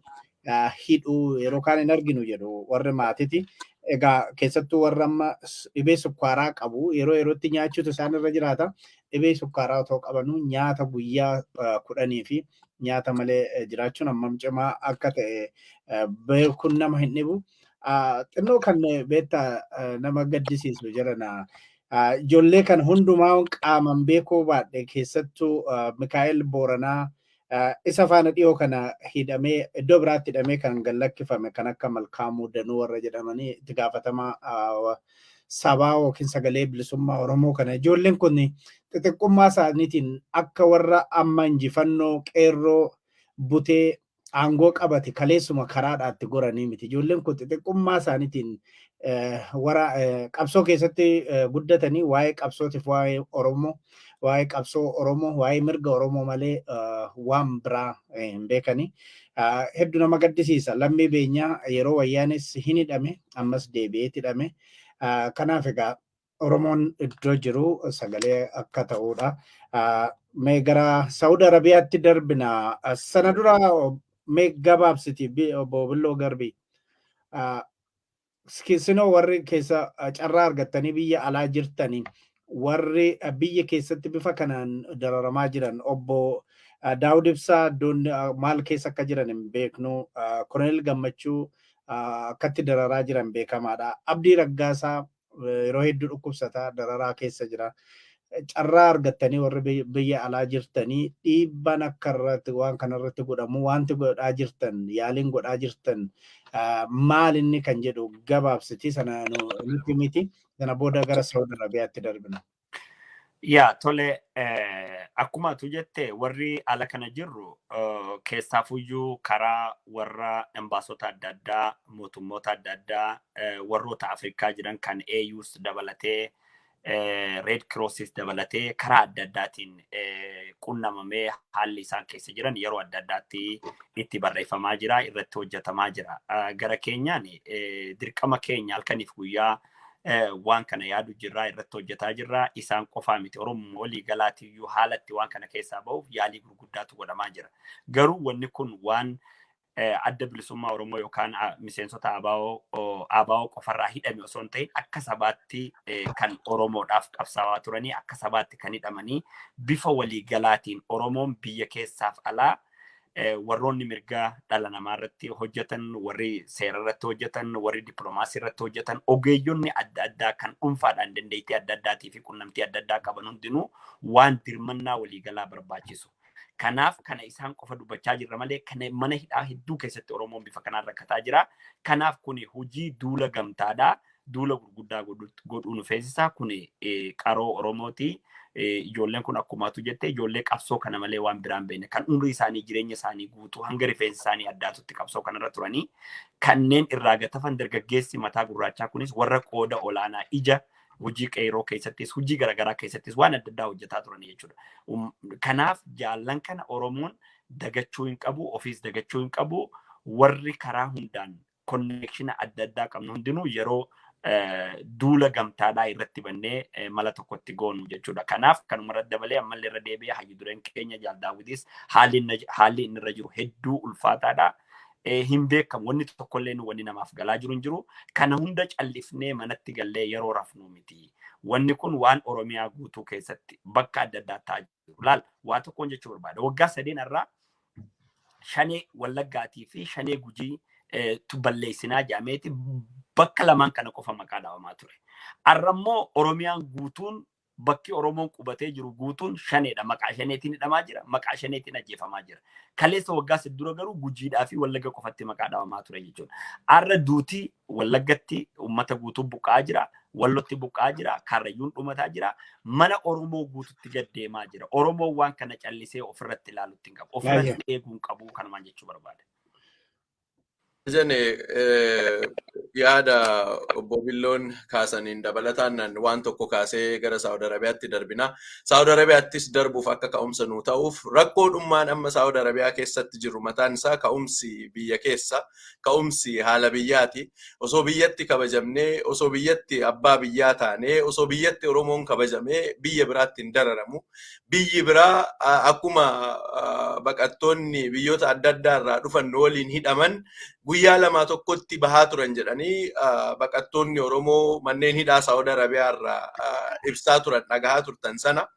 hidhuu, yeroo kaan hin arginu jedhu warri maatiti. Egaa keessattuu warra amma dhibee sukkaaraa qabu yeroo yerootti nyaachuutu isaan irra jiraata. Dhibee sukkaaraa otoo qabanuu nyaata guyyaa 10 fi nyaata malee jiraachuun hammam cimaa akka ta'e beekuun nama hin dhibu. Xinnoo kan beektaa nama gaddisiisu jedhana. Ijoollee kan hundumaa qaaman beekuu baadhe, keessattuu Mikaa'el Booranaa isa faana dhiyoo kana hidhamee iddoo biraatti hidhamee kan gallakkifame, kan akka Malkaamuu Danuu warra jedhamanii itti gaafatamaa sabaa yookiin Sagalee Bilisummaa Oromoo kana, ijoolleen kun xixiqqummaa isaaniitiin akka warra amma injifannoo qeerroo butee aangoo qabate kaleessuma karaadhaatti goranii miti. Ijoolleen kun xixiqqummaa isaaniitiin wara qabsoo keessatti guddatanii, waa'ee qabsootiif, waa'ee Oromoo, waa'ee qabsoo Oromoo, waa'ee mirga Oromoo malee waan biraa hin beekani. Hedduu nama gaddisiisa. Lammii Beenyaa yeroo Wayyaanis hin hidhame, ammas deebi'eet hidhame. Kanaaf egaa Oromoon iddoo jiru sagalee akka ta'udha. Mee gara Saawud Arabiyaatti darbina. Sana dura mee gabaabsiti, obbo Billoo Garbii. Sinoo warri keessa carraa argattanii biyya alaa jirtanii, warri biyya keessatti bifa kanaan dararamaa jiran, obbo Daawud Ibsaa iddoon maal keessa akka jiran hin beeknu. Koloneel Gammachuu akkatti dararaa jiran beekamaadha. Abdii Raggaasaa yeroo hedduu dhukkubsataa dararaa keessa jira. Carraa argattanii warri biyya alaa jirtanii dhiibbaan akka irratti waan kanarratti godhamu wanti godhaa jirtan, yaaliin godhaa jirtan maal inni kan jedhu gabaabsiti sana nutti miti. Sana booda gara Saawud Arabiyaatti darbina.
Yaa tole, akkuma atu jette warri ala kana jirru keessaafuyyuu karaa warra embaasota adda addaa, mootummoota adda addaa, warroota Afrikaa jiran kan AUs dabalatee, Red Crosses dabalatee, karaa adda addaatiin qunnamamee haalli isaan keessa jiran yeroo adda addaatti itti barreeffamaa jira, irratti hojjetamaa jira. Gara keenyaan dirqama keenya halkaniif guyyaa waan kana yaadu jirra, irratti hojjetaa jirra. Isaan qofaa miti, Oromoo walii galaatiiyyuu haalatti waan kana keessaa bahuuf yaalii gurguddaatu godhamaa jira. Garuu wanni kun waan Adda Bilisummaa Oromoo yookaan miseensota ABO qofarraa hidhame osoo hin ta'in, akka sabaatti kan Oromoodhaaf qabsaawaa turanii akka sabaatti kan hidhamanii, bifa waliigalaatiin Oromoon biyya keessaaf alaa, warroonni mirga dhala namaa irratti hojjetan, warri seera irratti hojjetan, warri dippiloomaasii irratti hojjetan, ogeeyyonni adda addaa kan dhuunfaadhaan dandeettii adda addaatii fi qunnamtii adda addaa qaban hundinuu waan dirmannaa waliigalaa barbaachisu. Kanaaf kana isaan qofa dubbachaa jirra malee kana mana hidhaa hedduu keessatti Oromoon bifa kanaan rakkataa jira. Kanaaf kuni hojii duula gamtaadhaa. Duula gurguddaa godhuu nu feesisa. Kuni qaroo Oromooti. Ijoolleen kun akkumaatu jette, ijoollee qabsoo kana malee waan biraan beekne, kan umrii isaanii, jireenya isaanii guutuu hanga rifeensa isaanii addaatutti qabsoo kanarra turanii, kanneen irraa gatafan dargaggeessi mataa gurraachaa kunis warra qooda olaanaa ija hojii qeeroo keessattis, hojii garaagaraa keessattis waan adda addaa hojjetaa turanii jechuudha. Kanaaf jaallan kana Oromoon dagachuu hin qabu, ofiis dagachuu hin qabu. Warri karaa hundaan connection adda addaa qabnu hundinuu yeroo duula gamtaadhaa irratti bannee mala tokkotti goonu jechuudha. Kanaaf kanuma irratti dabalee ammallee irra deebi'ee, hayyu dureen keenya Jaal Daawwitis haalli inni irra jiru hedduu ulfaataadha. Hin beekamu, wanni tokkollee wanni namaaf galaa jiru hin jiru. Kana hunda callifnee manatti gallee yeroo rafnu miti. Wanni kun waan Oromiyaa guutuu keessatti bakka adda addaa ta'aa jiru. Laal, waa tokkoon jechuu barbaada. Waggaa 3 irraa Shanee Wallaggaatii fi Shanee Gujii balleessinaa jedhameeti bakka lamaan kana qofa maqaa dhaabamaa ture. Har'a immoo Oromiyaan guutuun, bakki Oromoon qubatee jiru guutuun Shaneedha. Maqaa Shaneetiin hidhamaa jira. Maqaa Shaneetiin ajjeefamaa jira. Kaleessa waggaa 3 dura garuu Gujiidhaa fi Wallagga qofatti maqaa dhaabamaa ture jechuudha. Har'a duutii Wallaggatti uummata guutuu buqqa'aa jira. Wallotti buqqa'aa jira. Karrayyuun dhumataa jira. Mana Oromoo guututti gad deemaa jira. Oromoon waan kana callisee ofirratti ilaalutti hin qabu. Ofirratti eeguu hin qabu, kanumaan jechuu barbaada.
Jane, yaada obbo Billoon kaasaniin dabalataan waan tokko kaasee gara Saawud Arabiyaatti darbina. Saawud Arabiyaattis darbuuf akka ka'umsa nuu ta'uuf, rakkoodhummaan amma Saawud Arabiyaa keessatti jiru mataan isaa ka'umsi biyya keessa, ka'umsi haala biyyaati. Osoo biyyatti kabajamnee, osoo biyyatti abbaa biyyaa taanee, osoo biyyatti Oromoon kabajamee, biyya biraatti hin dararamu. Biyyi biraa akkuma baqattoonni biyyoota adda addaa irraa dhufan waliin hidhaman guyyaa lamaa tokkotti bahaa turan jedhanii baqattoonni Oromoo manneen hidhaa Saawud Arabiyaa irraa ibsaa turan, dhagahaa turtan sana.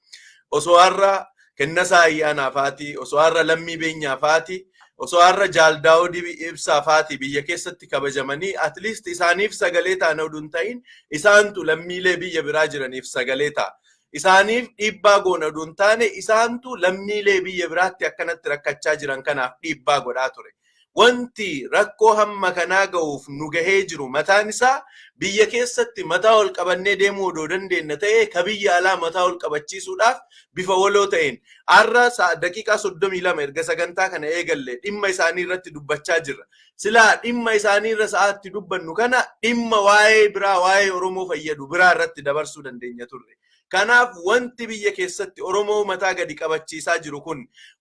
Osoo har'a Kennasaa Ayyaanaa faati, osoo har'a Lammii Beenyaa faati, osoo har'a Jaal Daawudii Ibsaa faati biyya keessatti kabajamanii, at least isaaniif sagalee ta'an oduu hin ta'in, isaantu lammiilee biyya biraa jiraniif sagalee ta'a. Isaaniif dhiibbaa goona oduu hin taane, isaantu lammiilee biyya biraatti akkanatti rakkachaa jiran kanaaf dhiibbaa godhaa ture. Wanti rakkoo hamma kanaa ga'uuf nu gahee jiru mataan isaa biyya keessatti mataa ol qabannee deemuu odoo dandeenya ta'e, ka biyya alaa mataa ol qabachiisuudhaaf bifa waloo ta'een har'a daqiiqaa 32 erga sagantaa kana eegalle dhimma isaanii irratti dubbachaa jirra. Silaa dhimma isaanii irra sa'aatti dubbannu kana dhimma waa'ee biraa, waa'ee Oromoo fayyadu biraa irratti dabarsuu dandeenya turre. Kanaaf wanti biyya keessatti Oromoo mataa gadi qabachiisaa jiru kun,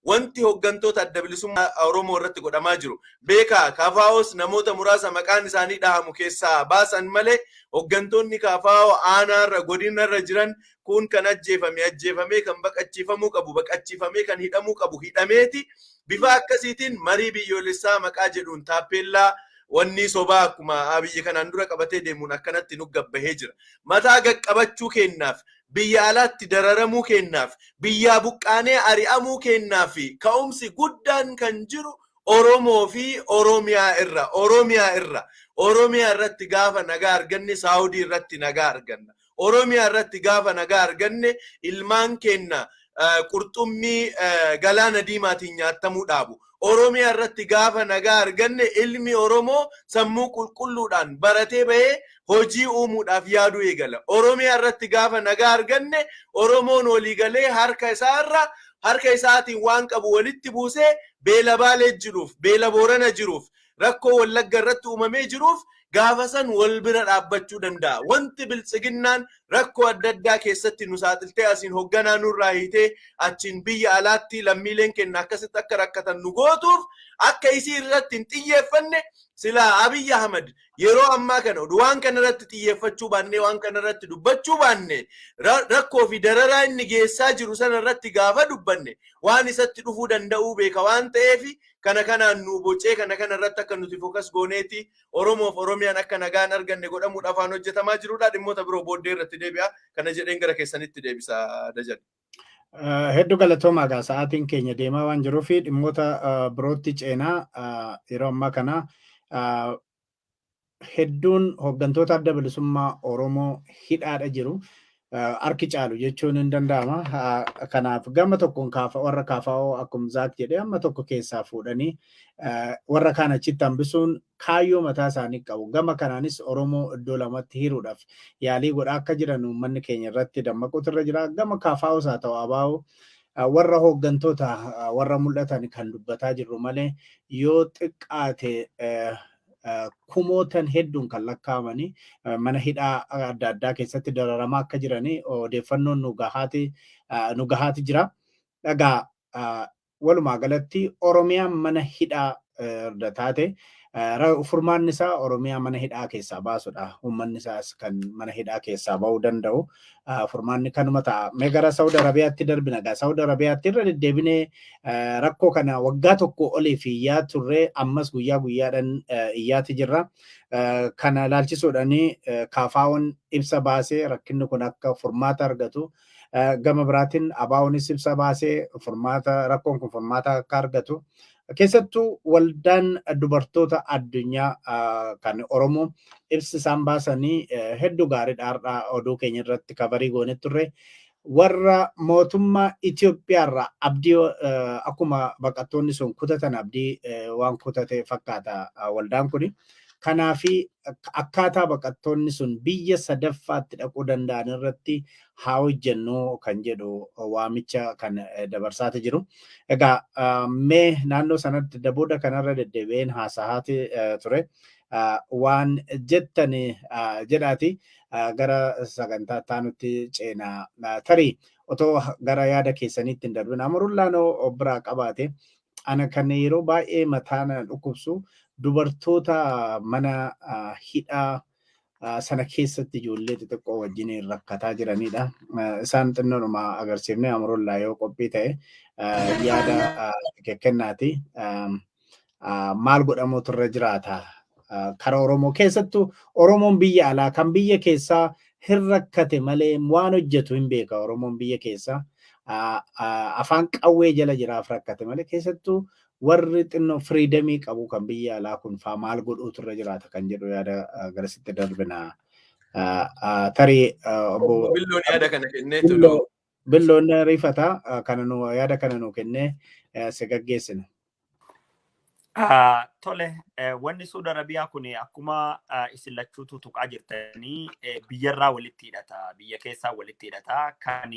wanti hooggantoota Adda Bilisummaa Oromoo irratti godhamaa jiru, beekaa, KFOs namoota muraasa maqaan isaanii dhahamu keessaa baasan malee, hooggantoonni KFO aanaarra, godinarra jiran kun kan ajjeefame ajjeefamee, kan baqachiifamuu qabu baqachiifamee, kan hidhamuu qabu hidhameeti, bifa akkasiitiin marii biyyoolessaa maqaa jedhuun taappeellaa wanni sobaa akkuma Abiyyi kanaan dura qabatee deemuun akkanatti nu gabbahee jira. Mataa gaqqabachuu kennaaf, biyya alaatti dararamuu kennaaf, biyyaa buqqaanee ari'amuu kennaaf ka'umsi guddaan kan jiru Oromoo fi Oromiyaa irra, Oromiyaa irra, Oromiyaa irratti gaafa nagaa arganne, Saawudii irratti nagaa arganna. Oromiyaa irratti gaafa nagaa arganne, ilmaan keenya qurxummii galaana diimaatiin nyaatamuu dhaabu. Oromiyaa irratti gaafa nagaa arganne, ilmi Oromoo sammuu qulqulluudhaan baratee bahee hojii uumuudhaaf yaaduu eegala. Oromiyaa irratti gaafa nagaa arganne, Oromoon waliigalee harka isaarra harka isaatiin waan qabu walitti buusee beela Baalee jiruuf, beela Boorana jiruuf, rakkoo Wallagga irratti uumamee jiruuf gaafa san wal bira dhaabbachuu danda'a. Wanti Biltsiginnaan rakkoo adda addaa keessatti nu saaxiltee, asiin hoogganaa nurraa hiitee, achiin biyya alaatti lammiileen keenya akkasitti akka rakkatan nu gootuuf, akka isii irratti hin xiyyeeffanne, silaa Abiyyi Ahmad yeroo ammaa kana waan kana irratti xiyyeeffachuu baannee, waan kana irratti dubbachuu baanne, rakkoo fi dararaa inni geessaa jiru sana irratti gaafa dubbanne waan isatti dhufuu danda'uu beeka waan ta'eef, kana kanaan nu bocee, kana kana irratti akka nuti focus gooneeti Oromoof Oromiyaan akka nagaan arganne godhamuudhaaf waan hojjetamaa jirudha. Dhimmoota biroo booddee irratti deebi'a. Kana jedheen gara keessanitti deebisa, Dajan.
Hedduu galatoomaa. Egaa sa'aatiin keenya deemaa waan jiruuf dhimmoota birootti ceenaa. Yeroo ammaa kana hedduun hooggantoota Adda Bilisummaa Oromoo hidhaadha jiru. Harki caalu jechuun hin danda'ama. Kanaaf gama tokkoon kaafa warra KFO akkuma Zaak jedhee amma tokko keessaa fuudhanii warra kaan achitti hambisuun kaayyoo mataa isaanii qabu. Gama kanaanis Oromoo iddoo lamatti hiruudhaaf yaalii godhaa akka jiran uummanni keenya irratti dammaquutu irra jira. Gama KFOs haa ta'u ABO warra hooggantoota warra mul'atan kan dubbataa jirru malee, yoo xiqqaate kumootan hedduun kan lakkaa'amanii mana hidhaa adda addaa keessatti dararamaa akka jiranii odeeffannoon nu gahaati jira. Egaa walumaa galatti Oromiyaan mana hidhaa erga taate, furmaanni isaa Oromiyaa mana hidhaa keessaa baasudha. Uummanni isaas kan mana hidhaa keessaa bahuu danda'u. Furmaanni kanuma ta'a. Mee gara Saudi Arabiyaatti darbina. Egaa Saudi Arabiyaatti irra deddeebinee rakkoo kana waggaa 1 oliif iyyaa turre, ammas guyyaa guyyaadhaan iyyaati jirra. Kana ilaalchisuudhaan KFO'n ibsa baasee rakkinni kun akka furmaata argatu, gama biraatiin ABO'nis ibsa baasee furmaata rakkoon kun furmaata akka argatu, keessattuu Waldaan Dubartoota Addunyaa kan Oromoo ibsi isaan baasanii hedduu gaariidha. Har'a oduu keenya irratti cover goonee turre. Warra mootummaa Itoophiyaarraa abdii akkuma baqattoonni sun kutatan abdii waan kutate fakkaata waldaan kuni. Kanaafi akkaataa baqattoonni sun biyya sadaffaatti dhaquu danda'an irratti haa hojjennu kan jedhu waamicha kan dabarsaati jiru. Egaa mee naannoo sanatti dabooda kanarra deddeebi'een haasahaati ture. Waan jettan jedhaati gara sagantaa taanutti ceenaa. Tarii otoo gara yaada keessaniitti hin darbin Amarullaanoo biraa qabaate, ana kan yeroo baay'ee mataa na dhukkubsu dubartoota mana hidhaa sana keessatti ijoollee xixiqqoo wajjin rakkataa jiranidha. Isaan xinnoodhuma agarsiifnee, Amarullaa yoo qophii ta'e yaada kennaati. Maal godhamuutu irra jiraata? Kara Oromoo, keessattuu Oromoon biyya alaa kan biyya keessaa hin rakkate malee waan hojjetu hin beeka. Oromoon biyya keessaa afaan qawwee jala jiraaf rakkate malee, keessattuu warri xinnoo freedom qabu kan biyya alaa kun faa maal godhuutu irra jiraata kan jedhu yaada garasitti darbina. Tarii
obbo Billoon yaada kana kennee.
Billoon riifata kana nu yaada kana nu kennee si gaggeessina.
Tole, wanni Suudi Arabiyaa kun akkuma isin lachuutu tuqaa jirtanii biyyarraa walitti hidhata, biyya keessaa walitti hidhata. Kan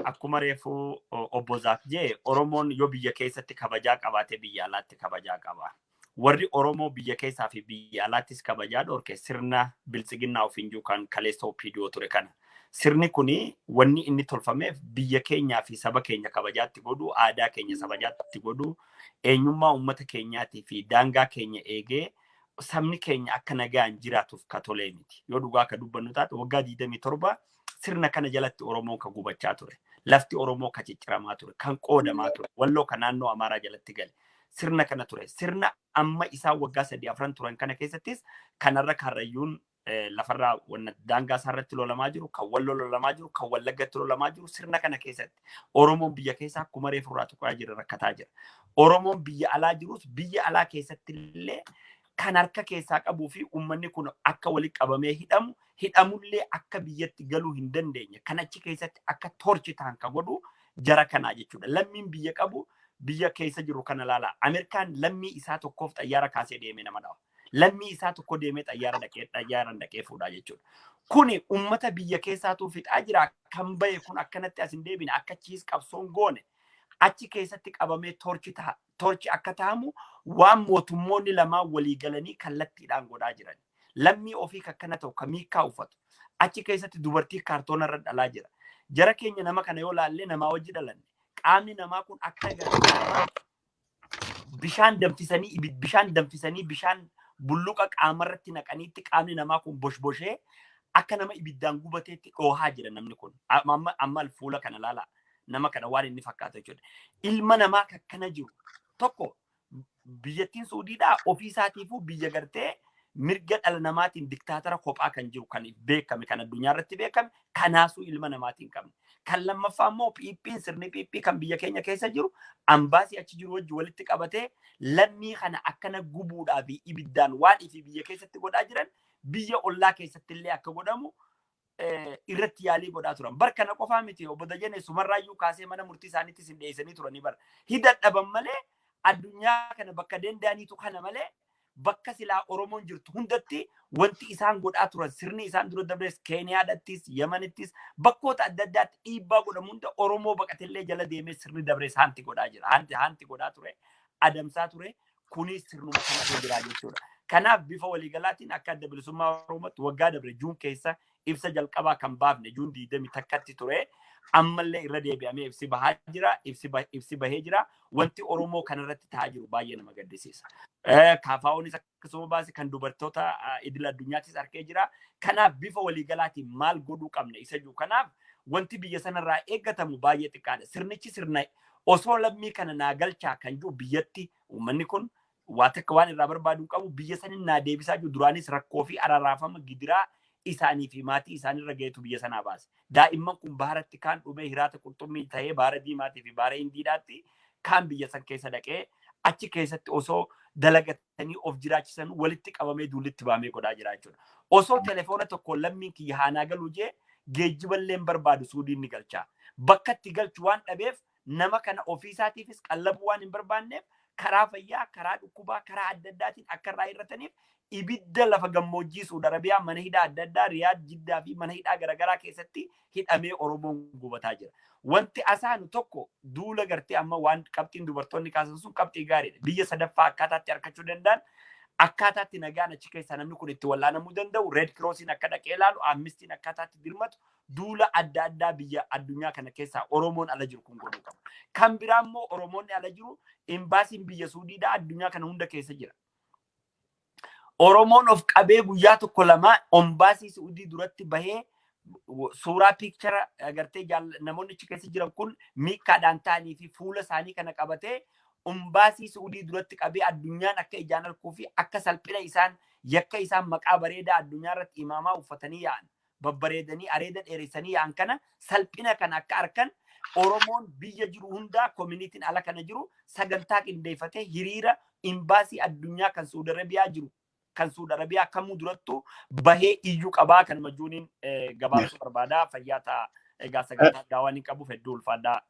akkuma reefu obbo Zaak jee, Oromoon yoo biyya keessatti kabajaa qabaate biyya alaatti kabajaa qaba. Warri Oromoo biyya keessaa fi biyya alaattis kabajaa dhorke sirna biltsiginnaa ofiin jiru kan kaleessa OPDO ture kana. Sirni kuni wanni inni tolfameef biyya keenyaa fi saba keenya kabajaatti godhu, aadaa keenya kabajaatti godhu, eenyummaa uummata keenyaatii fi daangaa keenya eegee sabni keenya akka nagaan jiraatuuf ka tolee miti. Yoo dhugaa akka dubbannu taate, waggaa 27 sirna kana jalatti Oromoon ka gubachaa ture. Lafti Oromoo ka cicciramaa ture, kan qoodamaa ture, Walloo ka naannoo Amaaraa jalatti gale. Sirna kana ture. Sirna amma isaan waggaa 3 4 turan kana keessattis kanarra Karrayyuun lafarraa wanna daangaa isaarratti lolamaa jiru, kan Walloo lolamaa jiru, kan Wallaggatti lolamaa jiru sirna kana keessatti Oromoon biyya keessaa akkuma reefu irraa tuqaa jira rakkataa jira. Oromoon biyya alaa jirus biyya alaa keessatti illee kan harka keessaa qabuu fi uummanni kun akka walitti qabamee hidhamu, hidhamullee akka biyyatti galuu hin dandeenye kan achi keessatti akka torture ta'an ka godhu jara kanaa jechuudha. Lammiin biyya qabu biyya keessa jiru kana laala. Ameerikaan lammii isaa tokkoof xayyaara kaasee deemee nama dhawa. Lammii isaa tokko deemee xayyaara dhaqee xayyaaraan dhaqee fuudhaa jechuudha. Kuni uummata biyya keessaatu fixaa jira. Kan bahe kun akkanatti as hin deebine, akka achiis qabsoon goone achi keessatti qabamee torture ta'a. Torture akka ta'amu waan mootummoonni lamaan walii galanii kallattiidhaan godhaa jiran. Lammii ofii akkana ta'u ka miikkaa uffatu. Achi keessatti dubartii kaartoona irra dhalaa jira. Jara keenya, nama kana yoo laallee namaa wajji dhalanne. Qaamni namaa kun akka garee bishaan danfisanii, bishaan danfisanii, bishaan bulluqa qaamarratti naqaniitti qaamni namaa kun boshboshee akka nama ibiddaan gubateetti dhoohaa jira namni kun. Amma amma fuula kana laala, nama kana waan inni fakkaatu jechuudha. Ilma namaa akkana jiru tokko biyyattiin Suudiidhaa ofii isaatiifuu biyya gartee mirga dhala namaatiin diktaatara kophaa kan jiru, kan beekame, kan addunyaa irratti beekame, kanaasuu ilma namaatiin qabne. Kan lammaffaa immoo PP'n, sirni PP kan biyya keenya keessa jiru ambaasii achi jiru wajji walitti qabatee lammii kana akkana gubuudhaa fi ibiddaan waan ifi biyya keessatti godhaa jiran biyya ollaa keessatti illee akka godhamu. irratti yaalii godhaa turan. Bar kana qofaa miti, obbo Dajane, sumarraayyuu kaasee mana murtii isaaniittis hin dhiyeessanii turanii bara. Hidhadhaban malee, addunyaa kana bakka danda'aniitu kana malee, bakka silaa Oromoon jirtu hundatti wanti isaan godhaa turan, sirni isaan dura dabres, Keeniyaadhattis, Yemenittis, bakkoota adda addaatti dhiibbaa godhamu hunda Oromoo baqatellee jala deemee sirni dabres hanti godhaa jira. Hanti godhaa ture, adamsaa ture, kunis sirnuma kanatu jira jechuudha. Kanaaf bifa waliigalaatiin akka Adda Bilisummaa Oromootti waggaa dabre Juun keessa ibsa jalqabaa kan baafne Juun 21tti ture. Ammallee irra deebi'amee ibsi bahaa jira, ibsi bahee jira. Wanti Oromoo kanarratti ta'aa jiru baay'ee nama gaddisiisa. KFO'nis akkasuma baase, kan dubartoota idil addunyaattis arkee jira. Kanaaf bifa waliigalaatiin maal godhuu qabna isa jiru. Kanaaf wanti biyya sanarraa eeggatamu baay'ee xiqqaadha. Sirnichi sirna osoo lammii kana naa galchaa kan jiru, biyyatti uummanni kun waa takka waan irraa barbaadu qabu, biyya sanin naa deebisaa jiru. Duraanis rakkoo fi araraafama gidiraa isaanii fi maatii isaaniirra gaheetu biyya sanaa baase. Daa'imman kun baaratti kaan dhumee hiraata qurxummii ta'ee baara diimaatii fi baara hindiidhaatti, kaan biyya san keessa dhaqee achi keessatti osoo dalagatanii of jiraachisan walitti qabamee duullitti baamee godhaa jira jechuudha. Osoo telefoona tokko lammiin kiyya haanaa galuu jee geejjiballee barbaadu Suudiin ni galchaa. Bakka itti galchu waan dhabeef, nama kana ofiisaatiifis qallabuu waan hin barbaanneef, karaa fayyaa, karaa dhukkubaa, karaa adda addaatiin akka irraa hir'ataniif ibidda lafa gammoojjii Suudi Arabiyaa mana hidhaa adda addaa Riyaad, Jiddaa fi mana hidhaa garaagaraa keessatti hidhamee Oromoon gubataa jira. Wanti asaanu tokko duula gartee amma waan qabxiin dubartoonni kaasan sun qabxii gaariidha. Biyya sadaffaa akkaataatti argachuu danda'an, akkaataatti nagaan achi keessaa namni kun itti wal'aanamuu danda'u, Red Crossiin akka dhaqee ilaalu, Amnestiin akkaataatti dirmatu, duula adda addaa biyya addunyaa kana keessaa Oromoon ala jiru kun godhuu qaba. Kan biraa immoo Oromoonni ala jiru, imbaasiin biyya Suudiidhaa addunyaa kana hunda keessa jira. Oromoon of qabee guyyaa tokko lama embaasii Suudii duratti bahee suuraa picture agartee namoonni achi keessa jiran kun miikkaadhaan ta'anii fi fuula isaanii kana qabatee embaasii Suudii duratti qabee addunyaan akka ijaan arguu fi akka salphina isaan, yakka isaan maqaa bareedaa addunyaa irratti imaamaa uffatanii yaa'an, babbareedanii areeda dheeressanii yaa'an kana, salphina kana akka arkan, Oromoon biyya jiru hundaa, communityn ala kana jiru sagantaa qindeeffatee hiriira imbaasii addunyaa kan Suudi Arabiyaa jiru, kan Suudi Arabiyaa kamuu durattuu bahee iyyuu qabaa. Kan majuuniin gabaabsuu barbaadaa. Fayyaa ta'a. Egaa sagantaa addaa waan hin qabuuf hedduu ulfaadhaa,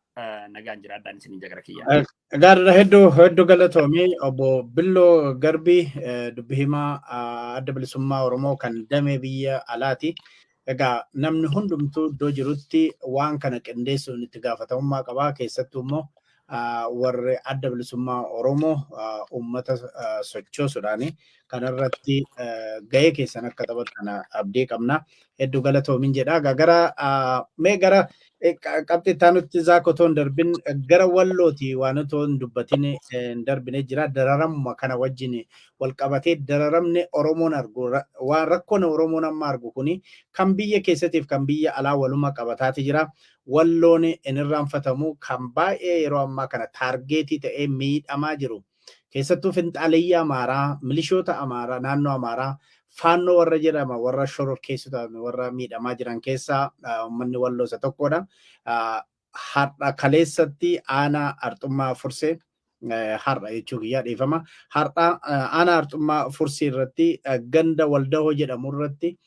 nagaan jiraadhaan isin jagara kiyya.
Gaariidha, hedduu hedduu galatoomii, obbo Billoo Garbii, dubbi himaa Adda Bilisummaa Oromoo kan damee biyya alaati. Egaa namni hundumtuu iddoo jirutti waan kana qindeessuun itti gaafatamummaa qabaa. Keessattuu immoo warri Adda Bilisummaa Oromoo uummata sochoosuudhaani kanarratti gahee keessan akka taphattan abdii qabna. Hedduu galatoomin jedha. Egaa gara mee gara qabxii itti aanutti zaak otoo hin darbin, gara Wallooti waan otoo hin dubbatin hin darbine jira. Dararamuma kana wajjin wal qabatee dararamni Oromoon argu, waan rakkoon Oromoon amma argu kuni kan biyya keessatiif kan biyya alaa waluma qabataati jira. Walloon hin irraanfatamu, kan baay'ee yeroo ammaa kana target ta'ee miidhamaa jiru. Keessattuu finxaaleyyii Amaaraa, milishoota Amaaraa, naannoo Amaaraa, Faannoo warra jedhama, warra shororkeessitoota, warra miidhamaa jiran keessaa uummanni Walloo isa tokkodha. Har'a kaleessatti aanaa Arxummaa Fursee, har'a jechuu kiyyaa, dhiifama. Har'a aanaa Arxummaa Fursii irratti ganda Waldahoo jedhamu irratti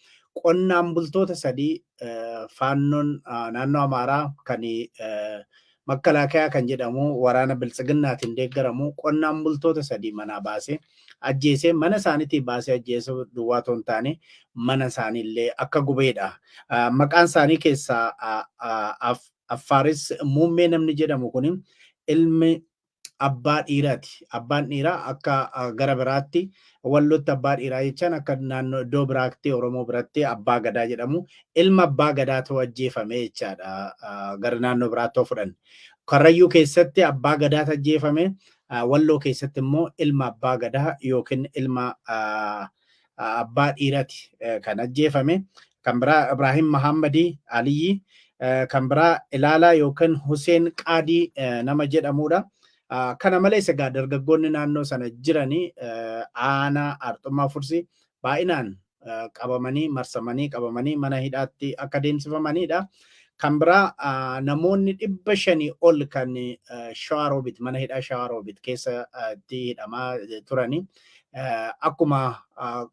qonnaan bultoota sadii Faannoon naannoo Amaaraa kan Makkalaakayaa kan jedhamu waraana Biltsiginnaatiin deeggaramu qonnaan bultoota sadii manaa baasee ajjeesee, mana isaaniitii baasee ajjeesuu duwwaa otoo hin taane mana isaaniillee akka gubeedha. Maqaan isaanii keessaa Affaaris Muummee namni jedhamu kun ilmi abbaa dhiiraati. Abbaan dhiiraa akka gara biraatti Wallotti abbaa dhiiraa jechaan akka naannoo iddoo biraatti Oromoo biratti abbaa gadaa jedhamu, ilma abbaa gadaatu ajjeefame jechaadha gara naannoo biraatti yoo fudhanne. Karrayyuu keessatti abbaa gadaatu ajjeefame, Walloo keessatti immoo ilma abbaa gadaa yookiin ilma abbaa dhiiraati kan ajjeefame. Kan biraa Ibrahim Mahammadii Aliyyi, kan biraa Ilaalaa yookiin Huseen Qaadii nama jedhamudha. Kana malees egaa dargaggoonni naannoo sana jiranii aanaa Arxummaa Fursii baay'inaan qabamanii, marsamanii qabamanii mana hidhaatti akka deemsifamanidha. Kan biraa namoonni 500 ol kan Shawaroobit, mana hidhaa Shawaroobit keessatti hidhamaa turanii Akkuma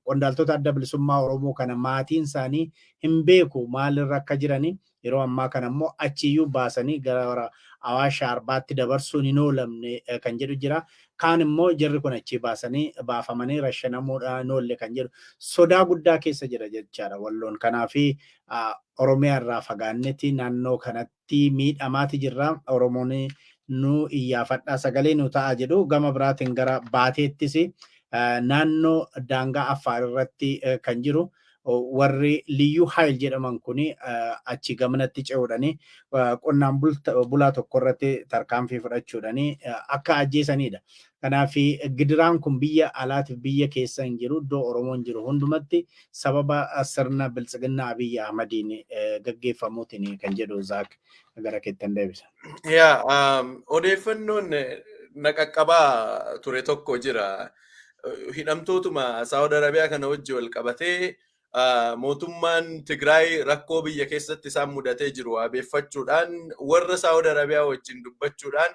qondaaltota Adda Bilisummaa Oromoo kana maatiin isaanii hin beeku maalirra akka jiranii, yeroo ammaa kana immoo achiyyuu baasanii gara Awaash Arbaatti dabarsuun hin oolamne kan jedhu jira. Kaan immoo jarri kun achii baasanii baafamanii rashanamuudhaan hin oolle kan jedhu sodaa guddaa keessa jira jechaadha Walloon. Kanaafi Oromiyaa irraa fagaannetti naannoo kanatti miidhamaati jirra. Oromoon nu iyyaafadhaa, sagalee nu ta'a jedhu. Gama biraatiin gara Baateettis naannoo daangaa Affaar irratti kan jiru warri Liyyuu Haayil jedhaman kuni achi gamanatti ce'uudhani qonnaan bulaa tokko irratti tarkaanfii fudhachuudhani akka ajjeesanidha. Kanaaf gidiraan kun biyya alaatiif biyya keessa hin jiru, iddoo Oromoon jiru hundumatti sababa sirna biltsiginnaa Abiyyi Ahmadiin gaggeeffamuutiin kan jedhu. Zaak, gara keettan deebisa.
Yaa, odeeffannoon na qaqqabaa ture tokko jira. Hidhamtootuma Saawud Arabiyaa kana wajji wal qabatee mootummaan Tigraay rakkoo biyya keessatti isaan mudatee jiru waabeeffachuudhaan warra Saawud Arabiyaa wajjin dubbachuudhaan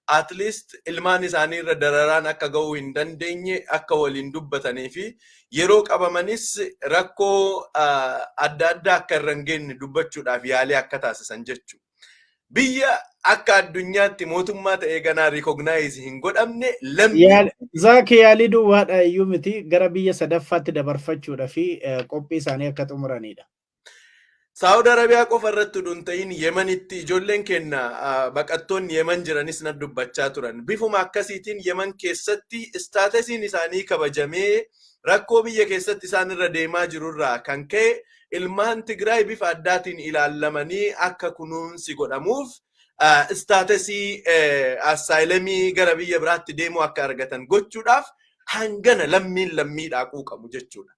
at least ilmaan isaanii irra dararaan akka ga'uu hin dandeenye akka waliin dubbatanii fi yeroo qabamanis rakkoo adda addaa akka irra hin geenye dubbachuudhaaf yaalii akka taasisan jechuudha. Biyya akka addunyaatti mootummaa ta'ee ganaa recognize hin godhamne lammii.
Zaaki, yaalii duwwaadha iyyuu miti, gara biyya sadaffaatti dabarfachuudha fi qophii isaanii akka xumuranidha.
Saawud Arabiyaa qofa irratti utuu hin ta'in Yemenitti ijoolleen keenya baqattoonni Yemen jiranis na dubbachaa turan. Bifuma akkasiitiin Yemen keessatti statusiin isaanii kabajamee rakkoo biyya keessatti isaan irra deemaa jirurraa kan ka'e ilmaan Tigraay bifa addaatiin ilaallamanii akka kunuunsi godhamuuf statusii asylumii gara biyya biraatti deemuu akka argatan gochuudhaaf hangana lammiin lammiidhaa quuqamu jechuudha.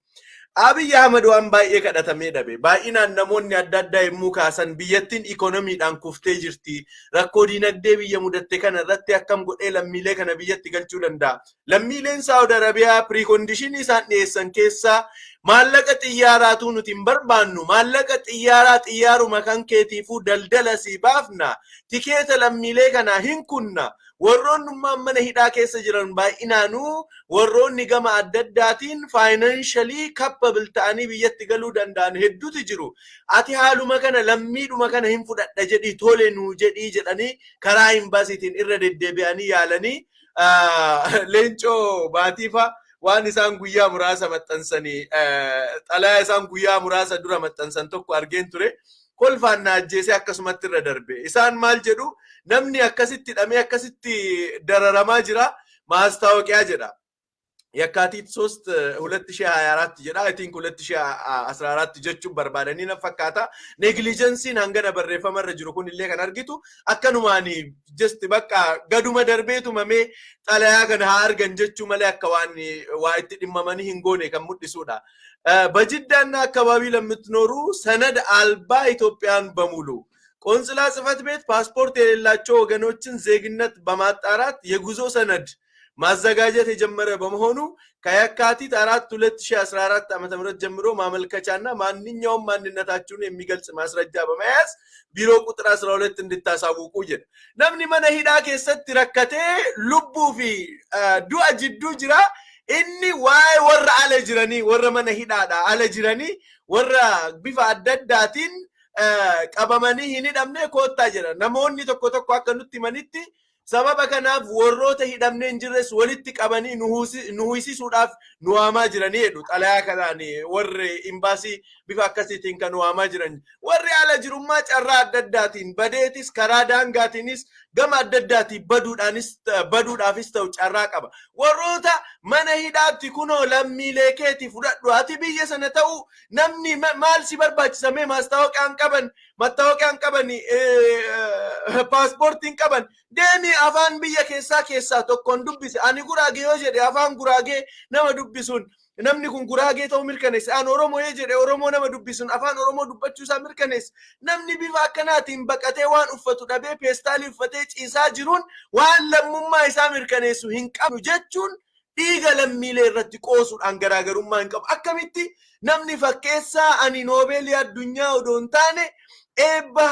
Abiy Ahmad waan baay'ee kadhatamee dhabe. Baay'inaan namoonni adda addaa yommuu kaasan biyyattiin ikoonomiidhaan kuftee jirti. Rakkoo diinagdee biyya mudatte kana irratti akkam godhee lammiilee kana biyyatti galchuu danda'a? Lammiileen Saawud Arabiyaa preconditionii isaan dhiyeessan keessaa maallaqa xiyyaaraatu nuti hin barbaannu. Maallaqa xiyyaaraa xiyyaaruma kan keetiifuu daldala sii baafna. Tikeeta lammiilee kanaa hin kunna. Warroonni mana hidhaa keessa jiran baay'inaanuu warroonni gama adda addaatiin financially capable ta'anii biyyatti galuu danda'an hedduutu jiru. Ati haaluma kana lammiidhuma kana hin fudhadha jedhii, tole nuu jedhii jedhanii karaa imbaasiitiin irra deddeebi'anii yaalanii, Leencoo Baatiifa waan isaan guyyaa muraasa maxxansanii, xalayaa isaan guyyaa muraasa dura maxxansan tokko argeen ture. Kolfaan na ajjeesee akkasumatti irra darbe. Isaan maal jedhu? Namni akkasitti hidhamee akkasitti dararamaa jira, ማስታወቂያ jedha. የካቲት 3 2024 jedha. I think 2014 jechuun barbaadanii na fakkaata. Negligenceiin hangana barreeffama irra jiru kun illee kan argitu akkanumaan just bakka gaduma darbee tumamee xalayaa kana haa argan jechuu malee akka waan waa itti dhimmamanii hin goone kan mul'isudha. በጅዳና አካባቢ ለምትኖሩ ሰነድ አልባ ኢትዮጵያን በሙሉ ቆንስላ ጽሕፈት ቤት ፓስፖርት የሌላቸው ወገኖችን ዜግነት በማጣራት የጉዞ ሰነድ ማዘጋጀት የጀመረ በመሆኑ ከየካቲት 4 2014 ዓ.ም ጀምሮ ማመልከቻና ማንኛውም ማንነታችሁን የሚገልጽ ማስረጃ በመያዝ ቢሮ ቁጥር 12 እንድታሳውቁ jedha. Namni mana hidhaa keessatti rakkatee lubbuu fi du'a jidduu jira. Inni waa'ee warra ala jiranii, warra mana hidhaadha ala jiranii, warra bifa adda addaatiin qabamanii hin hidhamne koottaa jedha. Namoonni tokko tokko akka nutti himanitti sababa kanaaf warroota hidhamnee hin jirres walitti qabanii nu hiisisuudhaaf nu waamaa jiranii jedhu. Xalayaa kanaan warri imbaasii bifa akkasiitiin kan waamaa jiran. Warri ala jirummaa carraa adda addaatiin badeetis, karaa daangaatiinis, gama adda addaatiin baduudhaanis baduudhaafis ta'u carraa qaba. Warroota mana hidhaatti kunoo lammiilee keeti fudhadhu, ati biyya sana ta'u namni maal si barbaachisamee? ማስታወቂያን qaban, mattaawaqiyaan qaban, paaspoortiin qaban, deemi afaan biyya keessaa keessaa tokkoon dubbise. Ani Guraagee yoo jedhe afaan Guraagee nama dubbisuun namni kun Guraagee ta'uu mirkaneesse. An Oromoo yoo jedhe Oromoo nama dubbisuun afaan Oromoo dubbachuu isaa mirkaneesse. Namni bifa akkanaatiin baqatee waan uffatu dhabee peestaalii uffatee ciisaa jiruun waan lammummaa isaa mirkaneessu hin qabnu jechuun dhiiga lammiilee irratti qoosuudhaan garaagarummaa hin qabu. Akkamitti namni fakkeessaa ani noobeelii addunyaa odoo hin taane eebba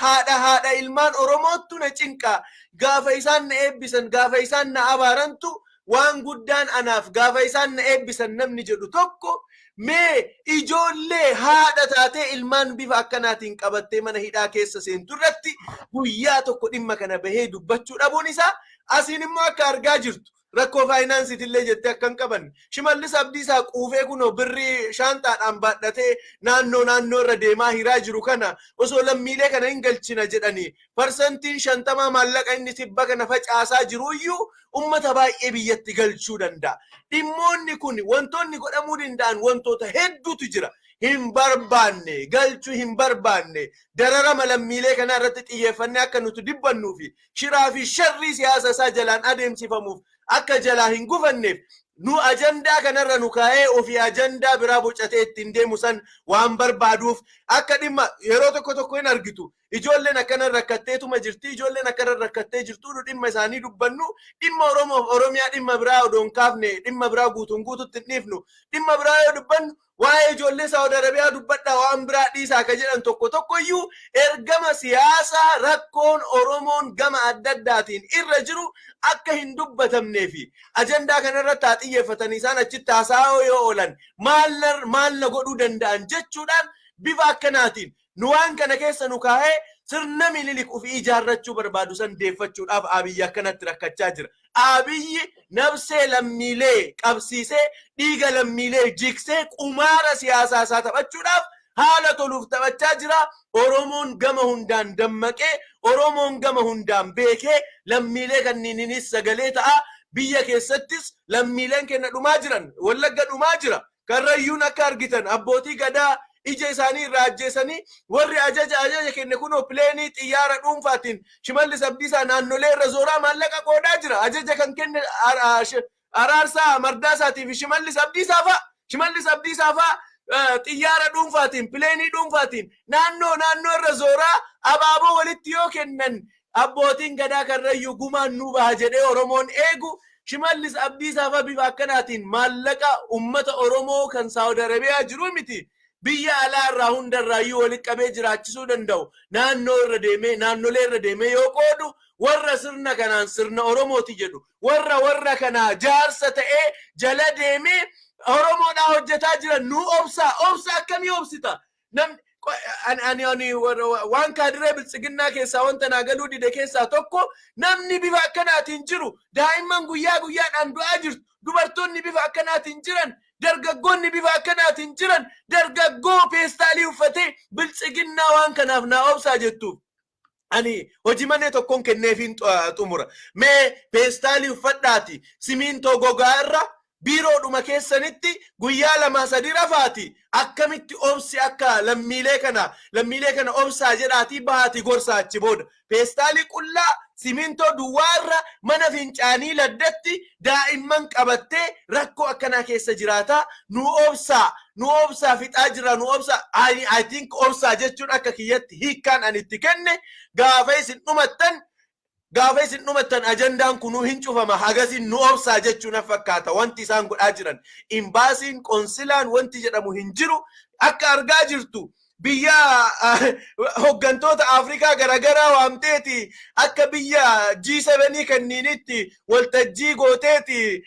haadha ilmaan Oromoottu na cinqa, gaafa isaan na eebbisan, gaafa isaan na abaarantu. Waan guddaan anaaf gaafa isaan na eebbisan namni jedhu tokko, mee ijoollee haadha taatee ilmaan bifa akkanaatiin qabattee mana hidhaa keessa seentu irratti guyyaa tokko dhimma kana bahee dubbachuu dhabuun isaa, asiin immoo akka argaa jirtu rakkoo faayinaansiitillee jettee akka hin qabanne, Shimallis Abdiisaa quufee kunoo birrii shaanxaadhaan baadhatee naannoo naannoo irra deemaa hiraa jiru kana, osoo lammiilee kana hin galchina jedhanii 50% maallaqa inni tibba kana facaasaa jiru iyyuu ummata baay'ee biyyatti galchuu danda'a. Dhimmoonni kun, wantoonni godhamuu danda'an wantoota hedduutu jira. Hin barbaanne, galchuu hin barbaanne. Dararama lammiilee kanaa irratti xiyyeeffannee akka nuti dubbannuu fi shiraa fi sharrii siyaasa isaa jalaan adeemsifamuuf akka jalaa hin gufanneef, nu ajandaa kanarra nu kaa'ee ofii ajandaa biraa bocatee ittiin deemu san waan barbaaduuf, akka dhimma yeroo tokko tokko hin argitu, ijoolleen akkana rakkatteetuma jirti, ijoolleen akkana rakkattee jirtu, nu dhimma isaanii dubbannu, dhimma Oromoof Oromiyaa dhimma biraa odoo hin kaafne, dhimma biraa guutuun guututti hin dhiifnu. Dhimma biraa yoo dubbannu, waa'ee ijoollee Saawud Arabiyaa dubbadhaa, waan biraa dhiisaa ka jedhan tokko tokko iyyuu, ergama siyaasaa rakkoon Oromoon gama adda addaatiin irra jiru akka hin dubbatamnee fi ajandaa kanarratti haa xiyyeeffatanii, isaan achitti haasa'aa yoo oolan maal na godhuu danda'an jechuudhaan, bifa akkanaatiin nu waan kana keessa nu kaa'ee sirna Minilik ofii ijaarrachuu barbaadu san deeffachuudhaaf Abiyyi akkanatti rakkachaa jira. Abiyyi nabsee lammiilee qabsiisee, dhiiga lammiilee jiksee, qumaara siyaasaa isaa taphachuudhaaf haala toluuf taphachaa jira. Oromoon gama hundaan dammaqee, Oromoon gama hundaan beekee, lammiilee kanniininis sagalee ta'a. Biyya keessattis lammiileen keenya dhumaa jiran, Wallagga dhumaa jira. Karrayyuun akka argitan abbootii gadaa ija isaanii irraa ajjeesanii, warri ajaja kenne kunoo pileenii xiyyaara dhuunfaatiin Shimallis Abdiisaa naannolee irra zooraa maallaqa qoodaa jira. Ajaja kan kenne Araarsaa Mardaasaatii fi Shimallis Abdiisaa fa'a. Shimallis Abdiisaa fa'a xiyyaara dhuunfaatiin, pileenii dhuunfaatiin naannoo naannoo irra zooraa abaaboo walitti yoo kennan, abbootiin gadaa Karrayyuu gumaan nuu baha jedhee Oromoon eegu, Shimallis Abdiisaa fa'a bifa akkanaatiin maallaqa ummata Oromoo kan Saawud Arabiyaa jiru miti, biyya alaa irraa hundarraayyuu walitti qabee jiraachisuu danda'u naannoo irra deemee, naannolee irra deemee yoo qoodu, warra sirna kanaan sirna Oromooti jedhu, warra kanaa jaarsa ta'ee jala deemee Oromoodhaa hojjetaa jiran, nu obsaa. Obsa akkamii obsita? Namni ani waan kaadiree Biltsiginnaa keessaa wanta naa galuu dide keessaa tokko, namni bifa akkanaatiin jiru, daa'imman guyyaa guyyaadhaan du'aa jirtu, dubartoonni bifa akkanaatiin jiran, dargaggoonni bifa akkanaatiin jiran, dargaggoo peestaalii uffatee Biltsiginnaa waan kanaaf naa obsaa jettuuf ani hojii manee tokkoon kenneefiin xumura. Mee peestaalii uffadhaati simintoo gogaa irra biiroodhuma keessanitti guyyaa 2-3 rafaati, akkamitti obsi akka lammiilee kana obsaa jedhaatii bahaati gorsaa. Achi booda peestaalii qullaa simintoo duwwaa irra mana fincaanii laddatti daa'imman qabattee rakkoo akkanaa keessa jiraataa, nu obsaa, nu obsaa, fixaa jira, nu obsaa. I think obsaa jechuun akka kiyyatti hiikkaan ani itti kenne, gaafa isin dhumattan ajandaan kunuu hin cufama, hagasin nu obsaa jechuu na fakkaata. Wanti isaan godhaa jiran, imbaasiin qoonsilaan wanti jedhamu hin jiru. Akka argaa jirtu biyya hoggantoota Afrikaa garaagaraa waamteeti, akka biyya G7 kanniinitti waltajjii gooteeti,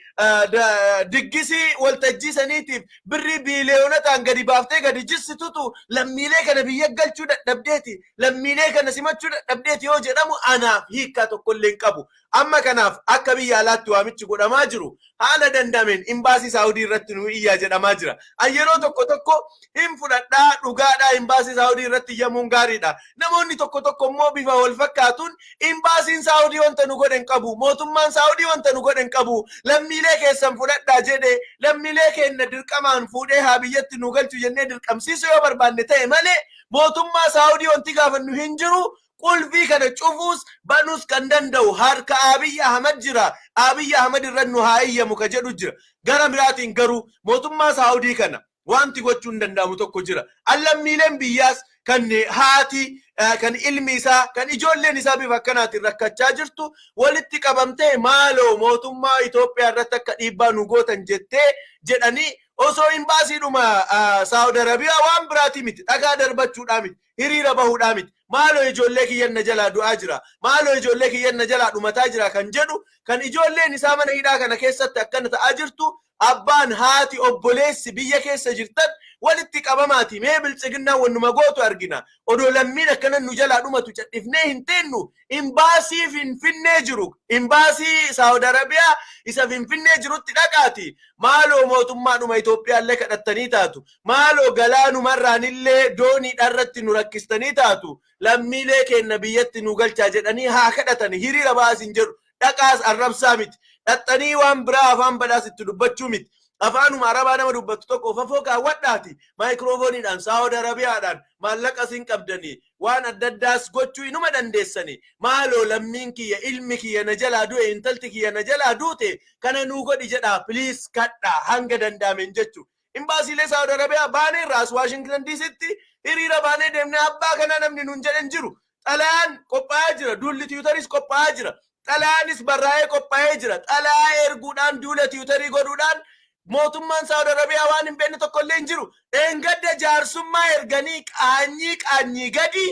diggisii waltajjii saniitiif birrii biiliyoonotaan gadi baaftee gadi jissitutu, lammiilee kana biyya galchuu dadhabdeeti, lammiilee kana simachuu dadhabdeeti yoo jedhamu, anaaf hiikkaa tokkollee hin qabu. Amma kanaaf akka biyya alaatti waamichi godhamaa jiru, haala danda'ameen imbaasii Saawudii irratti nu iyyaa jedhamaa jira. An yeroo tokko tokko hin fudhadhaa, dhugaadhaa, imbaasii Saawudii irratti iyyamuun gaariidha. Namoonni tokko tokko immoo bifa wal fakkaatuun, imbaasiin Saawudii wanta nu godhe hin qabu, mootummaan Saawudii wanta nu godhe hin qabu, lammiilee keessan fudhadhaa jedhe, lammiilee keenya dirqamaan fuudhee haa biyyatti nu galchu jennee dirqamsiisuu yoo barbaanne ta'e malee, mootummaa Saawudii wanti gaafannu hin jiru. Qulfii kana cufuus banuus kan danda'u harka Abiy Ahmad jira. Abiy Ahmad irra nu haa iyyamu ka jedhu jira. Gara biraatiin garuu mootummaa Saawudii kana wanti gochuu hin danda'amu tokko jira. Lammiileen biyyaas kan haati, kan ilmi isaa, kan ijoolleen isaa bifa akkanaatiin rakkachaa jirtu walitti qabamtee, maaloo mootummaa Itoophiyaa irratti akka dhiibbaa nu gootan jettee jedhanii. Osoo imbaasiidhuma Saawud Arabiyaa waan biraati miti, dhagaa darbachuudhaa miti, hiriira bahuudhaa miti. Maaloo, ijoollee kiyyan na jalaa du'aa jira. Maaloo, ijoollee kiyyan na jalaa dhumataa jira kan jedhu, kan ijoolleen isaa mana hidhaa kana keessatti akkana ta'aa jirtu, abbaan, haati, obboleessi biyya keessa jirtan walitti qabamaati. Mee Biltsiginnaan wannuma gootu argina. Odoo lammiin akkana nu jalaa dhumatu cadhifnee hin teennu. Imbaasii Finfinnee jiru, imbaasii Saawud Arabiyaa isa Finfinnee jirutti dhaqaati. Maaloo, mootummaadhuma Itoophiyaallee kadhattanii taatu. Maaloo, galaanumarraanillee dooniidhaarratti nu rakkistanii taatu. Lammiilee keenya biyyatti nu galchaa jedhanii haa kadhatani. Hiriira baasin jedhu. Dhaqaas arrabsaa miti. Dhaxxanii waan biraa afaan badhaas itti dubbachuu miti. Afaanuma Arabaa nama dubbattu tokko fafoo kaawwadhaati. Maayikiroofooniidhaan Saawud Arabiyaadhaan maallaqa isin qabdanii waan adda addaas gochuu inuma dandeessanii. Maaloo, lammiin kiyya, ilmi kiyya na jalaa du'e, intalti kiyya na jalaa duute, kana nuu godhi jedhaa please kadhaa hanga danda'ameen jechu. Imbaasiilee Saawud Arabiyaa baanee irraas Waashingtan DCtti hiriira baanee deemnee abbaa kana namni nuun jedhan jiru. Xalayaan qophaa'aa jira. Duulli Tiwiitaris qophaa'aa jira. Xalayaanis barraa'ee qophaa'ee jira. Xalayaa erguudhaan, duula Tiwiitarii godhuudhaan mootummaan Saawud Arabiyaa waan hin beekne tokko illee hin jiru. Dheengadda jaarsummaa erganii qaanyii qaanyii gadi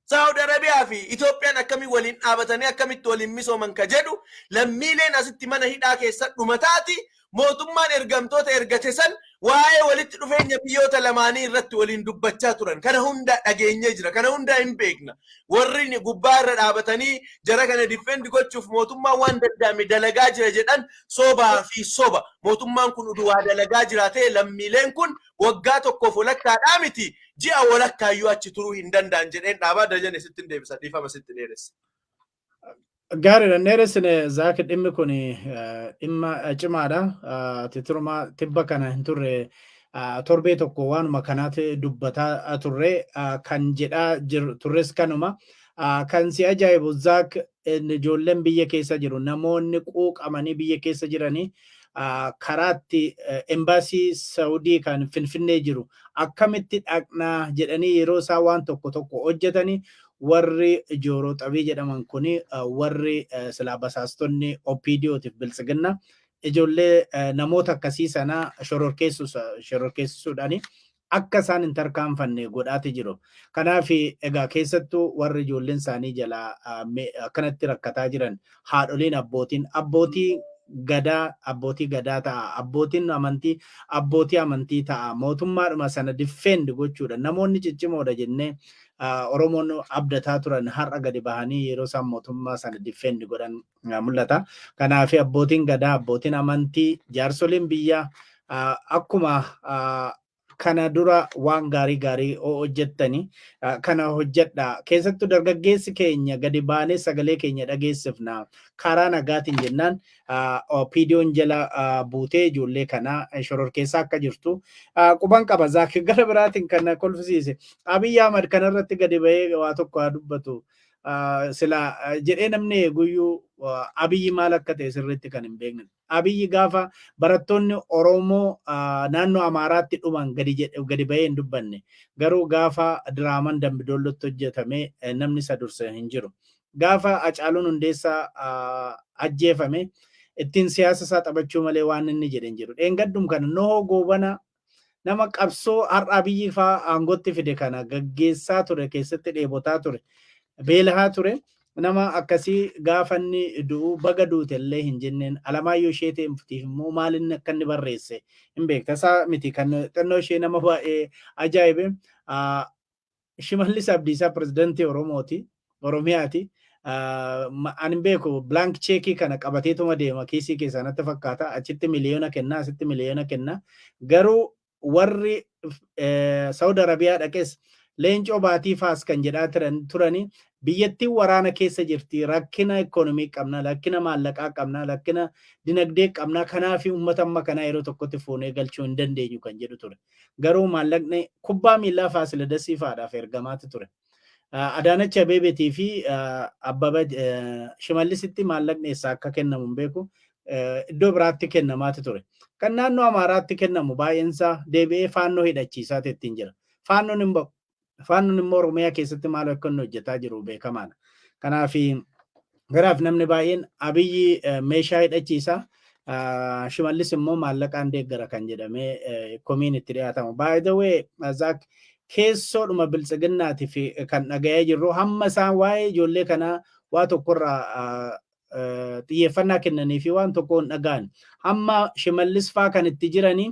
Saawud Arabiyaa fi Itoophiyaan akkamiin waliin dhaabatanii akkamitti waliin misooman ka jedhu, lammiileen asitti mana hidhaa keessa dhumataati. Mootummaan ergamtoota ergate san waa'ee walitti dhufeenya biyyoota lamaanii irratti waliin dubbachaa turan. Kana hunda dhageenyee jira. Kana hunda hin beekna. Warri gubbaa irra dhaabatanii jara kana defend gochuuf mootummaan waan danda'ame dalagaa jira jedhan sobaa fi soba. Mootummaan kun uduu waa dalagaa jira ta'e lammiileen kun waggaa tokkoof walakkaadhaa miti, ji'a walakkaayyuu achi turuu hin danda'an jedheen dhaabaa. Dajane, sitti hin deebisa, dhiifama sitti dheeressa.
Gaariidha. Dheeressine Zaaki, dhimmi kun dhimma cimaadha. Tituruma tibba kana hin turre, torbee tokko waanuma kanaatti dubbataa turre, kan jedhaa turres kanuma. Kan si ajaa'ibu, Zaak, ijoolleen biyya keessa jiru, namoonni quuqamanii biyya keessa jiranii karaatti embaasii Saudii kan Finfinnee jiru akkamitti dhaqnaa jedhanii yeroo isaa waan tokko tokko hojjetanii, warri jooroo xabii jedhaman kuni, warri silaa basaastonni OPDOtiif Biltsiginna, ijoollee namoota akkasii sana shororkeessisuudhaani akka isaan hin tarkaanfanne godhaati jiru. Kanaaf egaa keessattuu warri ijoolleen isaanii jalaa akkanatti rakkataa jiran, haadholiin, abbootiin, abbootii gadaa abbootii gadaa ta'a, abbootiin amantii abbootii amantii ta'a, mootummaadhuma sana defend gochuudha. Namoonni ciccimoodha jennee Oromoon abdataa turan har'a gadi bahanii yeroo isaan mootummaa sana defend godhan mul'ata. Kanaaf abbootiin gadaa, abbootiin amantii, jaarsoliin biyyaa akkuma kana dura waan gaarii gaarii hojjettanii kana hojjedha. Keessattuu dargaggeessi keenya gadi baanee sagalee keenya dhageessifna karaa nagaatiin jennaan OPDOn jala buutee ijoollee kana shororkeessaa akka jirtu quban qaba. Zaaki, gara biraatiin kan kolfisiise, Abiyyi Ahmad kanarratti gadi bahee waa tokko haa dubbatu sila jedhee namni eeguyyuu, Abiyyi maal akka ta'e sirriitti kan hin beekne. Abiyyi gaafa barattoonni Oromoo naannoo Amaaraatti dhuman gadi bahee hin dubbanne. Garuu gaafa diraamaan Dambidoollotti hojjetame namni isa durse hin jiru. Gaafa Hacaaluun Hundeessaa ajjeefame ittiin siyaasa isaa taphachuu malee waan inni jedhe hin jiru. Dheengaddum kana Nohoo Goobana, nama qabsoo har'a Abiyyi fa'aa aangootti fide kana gaggeessaa ture keessatti dheebotaa ture, beelahaa ture. Nama akkasii gaafa inni du'u baga duute illee hin jenneen. Alamaayyoo Isheeteetiif immoo maal inni akka inni barreesse hin beekta. Isaa miti kan xinnoo ishee nama baay'ee ajaa'ibe. Shimallis Abdiisaa pirezidantii Oromooti. Oromiyaati. Ani hin beeku, blank checkii kana qabateetuma deema kiisii keessaa natti fakkaata. Achitti miliyoona kenna, asitti miliyoona kenna. Garuu warri Saudi Arabiyaa dhaqes Leencoo Baatii faas kan jedhaa turani, biyyattiin waraana keessa jirti, rakkina ikoonomii qabna, rakkina maallaqaa qabna, rakkina dinagdee qabna, kanaaf uummata amma kanaa yeroo tokkotti fuunee galchuu hin dandeenyu kan jedhu ture. Garuu maallaqni kubbaa miillaa Faasiladasii fa'aadhaaf ergamaati ture. Adaanach Abeebeetii fi Abbaba Shimallisitti maallaqni eessaa akka kennamu hin beeku. Iddoo biraatti kennamaati ture. Kan naannoo Amaaraatti kennamu baay'eensaa deebi'ee Faannoo hidhachiisaati ittiin jira. Faannoon immoo Oromiyaa keessatti maal akka inni hojjetaa jiru beekamaadha. Kanaaf garaaf namni baay'een Abiyyi meeshaa hidhachiisa. Shimallis immoo maallaqaan deeggara kan jedhamee komiin itti dhiyaatamu. By the way, Zaak, keessoodhuma biltsiginnaati fi kan dhaga'ee jirru hamma isaan waa'ee ijoollee kanaa waa tokkorraa xiyyeeffannaa kennanii fi waan tokko hin dhaga'an. Hamma Shimallis faa kan itti jiranii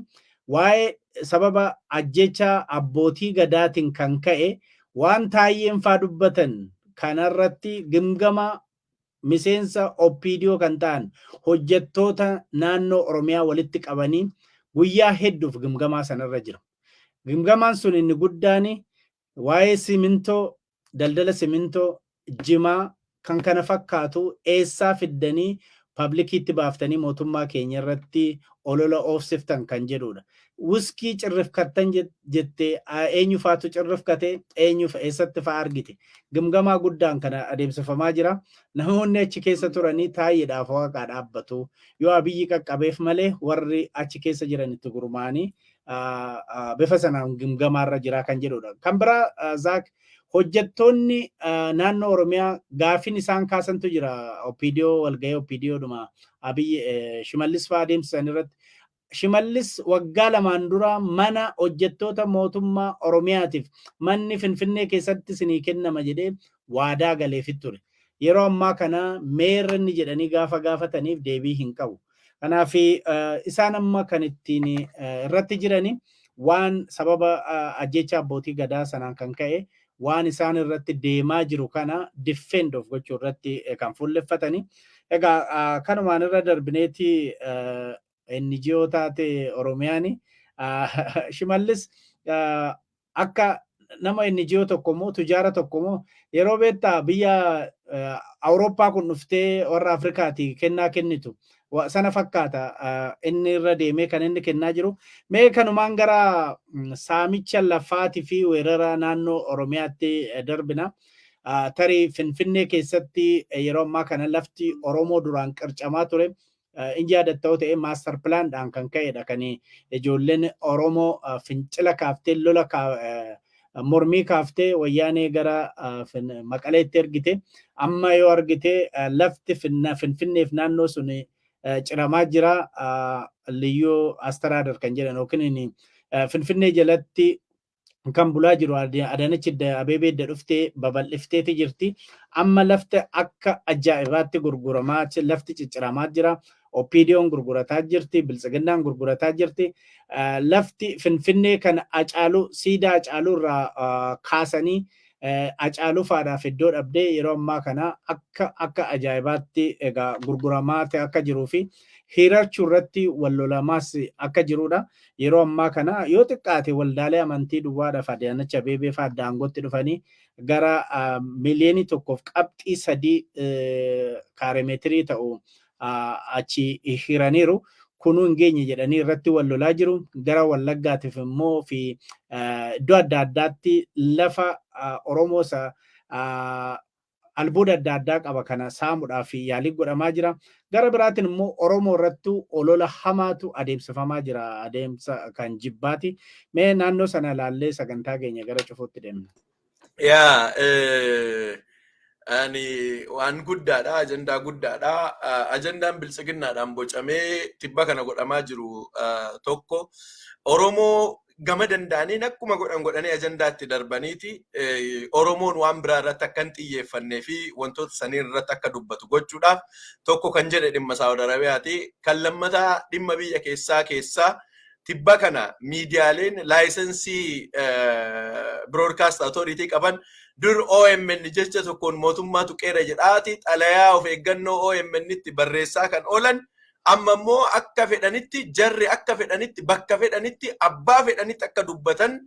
waa'ee sababa ajjecha abbootii gadaatiin kan ka'e waan taayyeen faa dubbatan kanarratti gimgama miseensa OPDO kan ta'an hojjettoota naannoo Oromiyaa walitti qabanii guyyaa hedduuf gimgamaa sanarra jira. Gimgamaan sun inni guddaan waa'ee simintoo, daldala simintoo, jimaa kan kana fakkaatu eessaa fiddanii publicitti baaftanii mootummaa keenya irratti olola oofsiftan kan jedhudha. Wuskii cirrifkattan jettee, eenyu faatu cirrifkate, eenyu eessatti fa'aa argite? Gimgamaa guddaan kana adeemsifamaa jira. Namoonni achi keessa turanii taayyeedhaaf waaqaa dhaabbatu. Yoo Abiyyi qaqqabeef malee warri achi keessa jiran itti gurmaa'anii bifa sanaan gimgamaarra jira kan jedhudha. Kan biraa, Zaak, hojjettoonni naannoo Oromiyaa gaafin isaan kaasantu jira. OPDO walgahii OPDOdhuma Abiyyi Shimallis fa'aa adeemsisan irratti. Shimallis waggaa 2n dura mana hojjettoota mootummaa Oromiyaatiif manni Finfinnee keessatti isinii kennama jedhee waadaa galeefit ture. Yeroo ammaa kana meerra inni jedhanii gaafa gaafataniif deebii hin qabu. Kanaaf isaan amma kan ittiin irratti jirani waan sababa ajjecha abbootii gadaa sanaan kan ka'e waan isaan irratti deemaa jiru kana defend of gochuu irratti kan fuulleffatani. Egaa kanumaan irra darbineeti NGO taate Oromiyaani. Shimallis akka nama NGO tokko immoo tujaara tokko immoo yeroo beektaa biyya Awurooppaa kun dhuftee warra Afrikaati kennaa kennitu sana fakkaata inni irra deemee kan inni kennaa jiru. Mee kanumaan gara saamicha lafaatii fi weerara naannoo Oromiyaatti darbina. Tarii Finfinnee keessatti yeroo ammaa kana lafti Oromoo duraan qircamaa ture. Inni yaadatta'u ta'e master plandhaan kan ka'edha kan ijoolleen Oromoo fincila kaaftee, lola mormii kaaftee wayyaanee gara Maqaleetti ergite. Amma yoo argite lafti Finfinneef naannoo sun ciramaa jira. Liyyuu Astaraadar kan jedhan yookiin Finfinnee jalatti kan bulaa jiru Adaanech Abeebee edda dhuftee babal'ifteeti jirti. Amma lafti akka ajaa'ibaatti gurguramaa, lafti cicciramaa jira. OPDO'n gurgurataa jirti, Biltsiginnaan gurgurataa jirti. Lafti Finfinnee kan Acaaluu, siidaa Acaaluu irraa kaasanii Acaaluu faadhaaf iddoo dhabdee yeroo ammaa kana akka ajaa'ibaatti egaa gurguramaa akka jiruu fi hiriirachuu irratti wal lolamaas akka jirudha. Yeroo ammaa kana yoo xiqqaate waldaalee amantii duwwaadhaaf Adaanech Abeebee fa'aa daangootti dhufanii gara 1.3 miliyoonii kaaremeetirii ta'u achi hiraniiru. Kunuu hin geenye jedhanii irratti wal lolaa jiru. Gara Wallaggaatiif immoo fi iddoo adda addaatti lafa Oromoo albuuda adda addaa qaba kana saamuudhaaf yaalii godhamaa jira. Gara biraatiin immoo Oromoo irrattu olola hamaatu adeemsifamaa jira. Adeemsa kan jibbaati. Mee naannoo sana ilaallee sagantaa keenya gara cufuutti deemna.
Yaa, ani waan guddaadha, ajandaa guddaadha. Ajandaan biltsiginnaadhaan bocamee tibba kana godhamaa jiru tokko Oromoo gama danda'aniin akkuma godhan godhanii ajandaatti darbaniiti Oromoon waan biraa irratti akka hin xiyyeeffannee fi wantoota saniin irratti akka dubbatu gochuudhaaf tokko kan jedhe dhimma Saawud Arabiyaati. Kan lammataa dhimma biyya keessaa keessaa tibba kana miidiyaaleen licensii broadcast authority qaban dur OMN jecha tokkoon mootummaa tuqeera jedhaati xalayaa of eeggannoo OMN itti barreessaa kan oolan, amma immoo akka fedhanitti jarri akka fedhanitti bakka fedhanitti abbaa fedhanitti akka dubbatan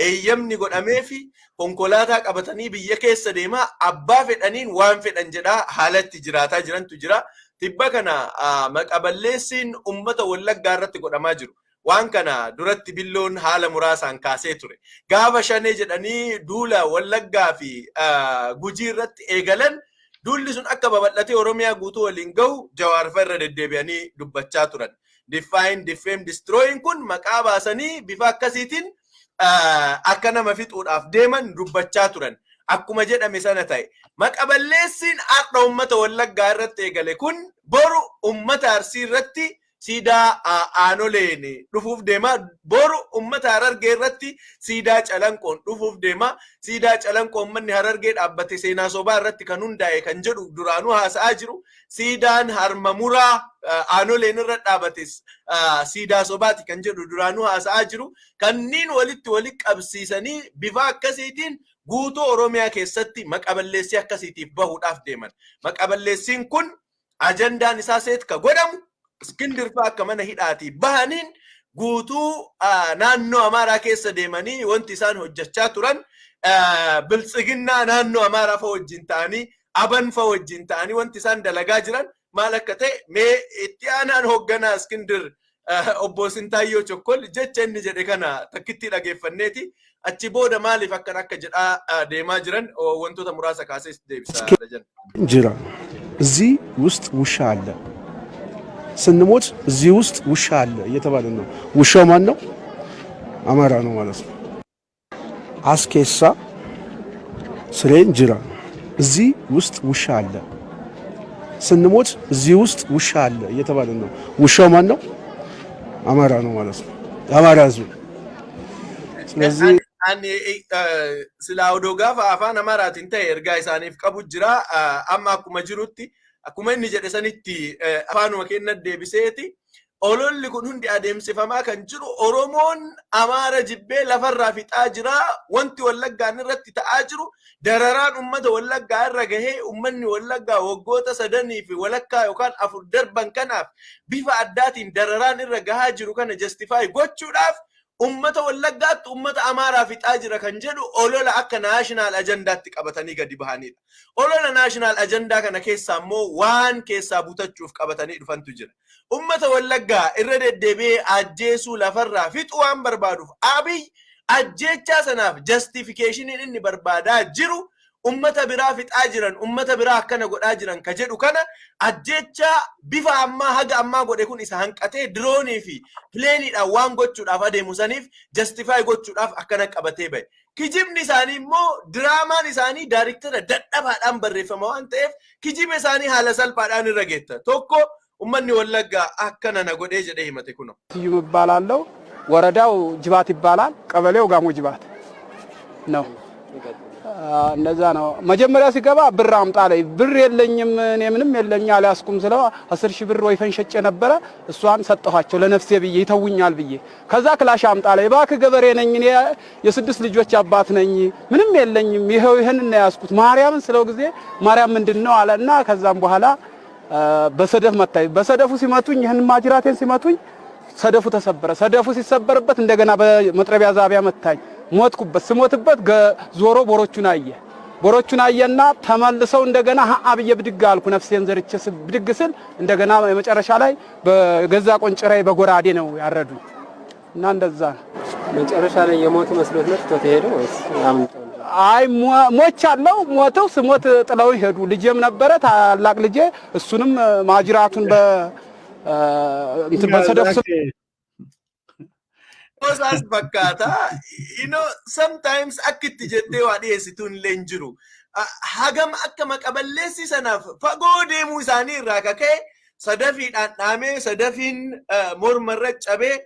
eeyyamni godhamee fi konkolaataa qabatanii biyya keessa deemaa abbaa fedhaniin waan fedhan jedhaa haalatti jiraataa jirantu jira. Tibba kana maqaballeessiin uummata Wallaggaa irratti godhamaa jiru. Waan kana duratti billoon haala muraasaan kaasee ture. Gaafa shanee jedhanii duula Wallaggaa fi Gujii irratti eegalan, duulli sun akka babal'atee Oromiyaa guutuu waliin gahu Jawaarfa irra deddeebi'anii dubbachaa turan. Define, defame, destroying kun maqaa baasanii bifa akkasiitiin akka nama fixuudhaaf deeman dubbachaa turan. Akkuma jedhame sana ta'e. Maqa balleessiin har'a uummata Wallaggaa irratti eegale kun boru uummata Arsii irratti Siidaa Aanoleen dhufuuf deema. Boru uummata Harargee irratti siidaa Calanqoon dhufuuf deema. Siidaa Calanqoo uummanni Harargee dhaabbate seenaa sobaa irratti kan hundaa'e kan jedhu duraanuu haasa'aa jiru. Siidaan harma muraa Aanoleen irra dhaabate siidaa sobaati kan jedhu duraanuu haasa'aa jiru. Kanneen walitti walitti qabsiisanii bifa akkasiitiin guutuu Oromiyaa keessatti maqaballeessii akkasiitiif bahuudhaaf deeman. Maqaballeessiin kun ajandaan isaa seet ka godhamu Iskindir fa'aa akka mana hidhaatii bahaniin guutuu naannoo Amaaraa keessa deemanii wanti isaan hojjechaa turan, Biltsiginnaa naannoo Amaaraa fa'a wajjin ta'anii, Aban fa'a wajjin ta'anii wanti isaan dalagaa jiran maal akka ta'e, mee itti aanaan hoogganaa Iskindir obbo Sintaayyoo Chokkol jecha inni jedhe kana takkitti dhageeffanneeti achi booda maaliif akkan akka jedhaa deemaa jiran wantoota muraasa kaasee deebisa.
Jira. እዚህ ውስጥ ውሻ አለ። ስንሞት እዚህ ውስጥ ውሻ አለ እየተባለ ነው። ውሻው ማን ነው? አማራ ነው ማለት ነው። As keessa sareen jira። እዚህ ውስጥ ውሻ አለ። ስንሞት እዚህ ውስጥ ውሻ አለ እየተባለ ነው። ውሻው ማን ነው? አማራ ነው ማለት ነው። የአማራ ሕዝብ። ስለዚህ
Ani sila odoo gaafa afaan Amaaraatiin ta'e ergaa isaaniif qabu jira. Amma akkuma jirutti, akkuma inni jedhe sanitti afaanuma kenna deebiseeti. Ololli kun hundi adeemsifamaa kan jiru Oromoon Amaara jibbee lafarraa fixaa jira. Wanti Wallaggaan irratti ta'aa jiru, dararaan uummata Wallaggaa irra gahee, uummanni Wallaggaa waggoota 3.5 yookaan 4 darban kanaaf bifa addaatiin dararaan irra gahaa jiru kana justify gochuudhaaf ummata Wallaggaatti ummata Amaaraa fixaa jira kan jedhu olola akka national ajandaatti qabatanii gadi bahanidha. Olola national ajandaa kana keessaa immoo waan keessaa butachuuf qabatanii dhufantu jira. Ummata Wallaggaa irra deddeebi'ee ajjeesuu, lafarraa fixuu waan barbaaduuf, Abiy ajjeechaa sanaaf justificationiin inni barbaadaa jiru ummata biraa fixaa jiran, ummata biraa akkana godhaa jiran ka jedhu kana, ajjeechaa bifa ammaa haga ammaa godhe kun isa hanqatee diroonii fi pileeniidhaan waan gochuudhaaf adeemu saniif justify gochuudhaaf akkana qabatee bahe. Kijibni isaanii immoo, diraamaan isaanii daariktara dadhabaadhaan barreeffama waan ta'eef, kijiba isaanii haala salphaadhaan irra geetta. Tokko ummanni Wallaggaa akkana na godhee jedhee himate kuno.
ስዩም እባላለሁ። ወረዳው ጅባት ይባላል። ቀበሌው ጋሞ ጅባት ነው። እንደዛ ነው። መጀመሪያ ሲገባ ብር አምጣ አለኝ። ብር የለኝም፣ እኔ ምንም የለኝ አልያዝኩም ስለው 10,000 ብር ወይፈን ሸጬ ነበረ፣ እሷን ሰጠኋቸው ለነፍሴ ብዬ፣ ይተውኛል ብዬ። ከዛ ክላሽ አምጣ አለኝ። እባክህ ገበሬ ነኝ፣ እኔ የስድስት ልጆች አባት ነኝ፣ ምንም የለኝም፣ ይኸው ይህን ነው ያዝኩት ማርያምን ስለው ጊዜ ማርያም ምንድን ነው አለና ከዛም በኋላ በሰደፍ መታኝ። በሰደፉ ሲመቱኝ፣ ይህን ማጅራቴን ሲመቱኝ ሰደፉ ተሰበረ። ሰደፉ ሲሰበርበት እንደገና በመጥረቢያ ዛቢያ መታኝ። ሞትኩበት። ስሞትበት ዞሮ ቦሮቹን አየ። ቦሮቹን አየና ተመልሰው እንደገና ሀ ብዬ ብድግ አልኩ። ነፍሴን ዘርቼ ብድግ ስል እንደገና የመጨረሻ ላይ በገዛ ቆንጭራዬ በጎራዴ ነው ያረዱኝ እና እንደዛ ነው።
መጨረሻ ላይ የሞቱ መስሎት ነው ትቶት የሄደው ወይስ አምልጠው ነው?
አይ ሞቻለሁ። ሞተው ስሞት ጥለው ሄዱ። ልጄም ነበረ፣ ታላቅ ልጄ፣ እሱንም ማጅራቱን በ እንትን በሰደፉ
Gosaas fakkaata. Sometimes akka itti jettee waa dhiyeessituun illee hin jiru. Hagam akka maqaballeessi sanaaf fagoo deemuu isaanii irraa kaka'e sadafiidhaan dhaamee, sadafiin mormarra cabee,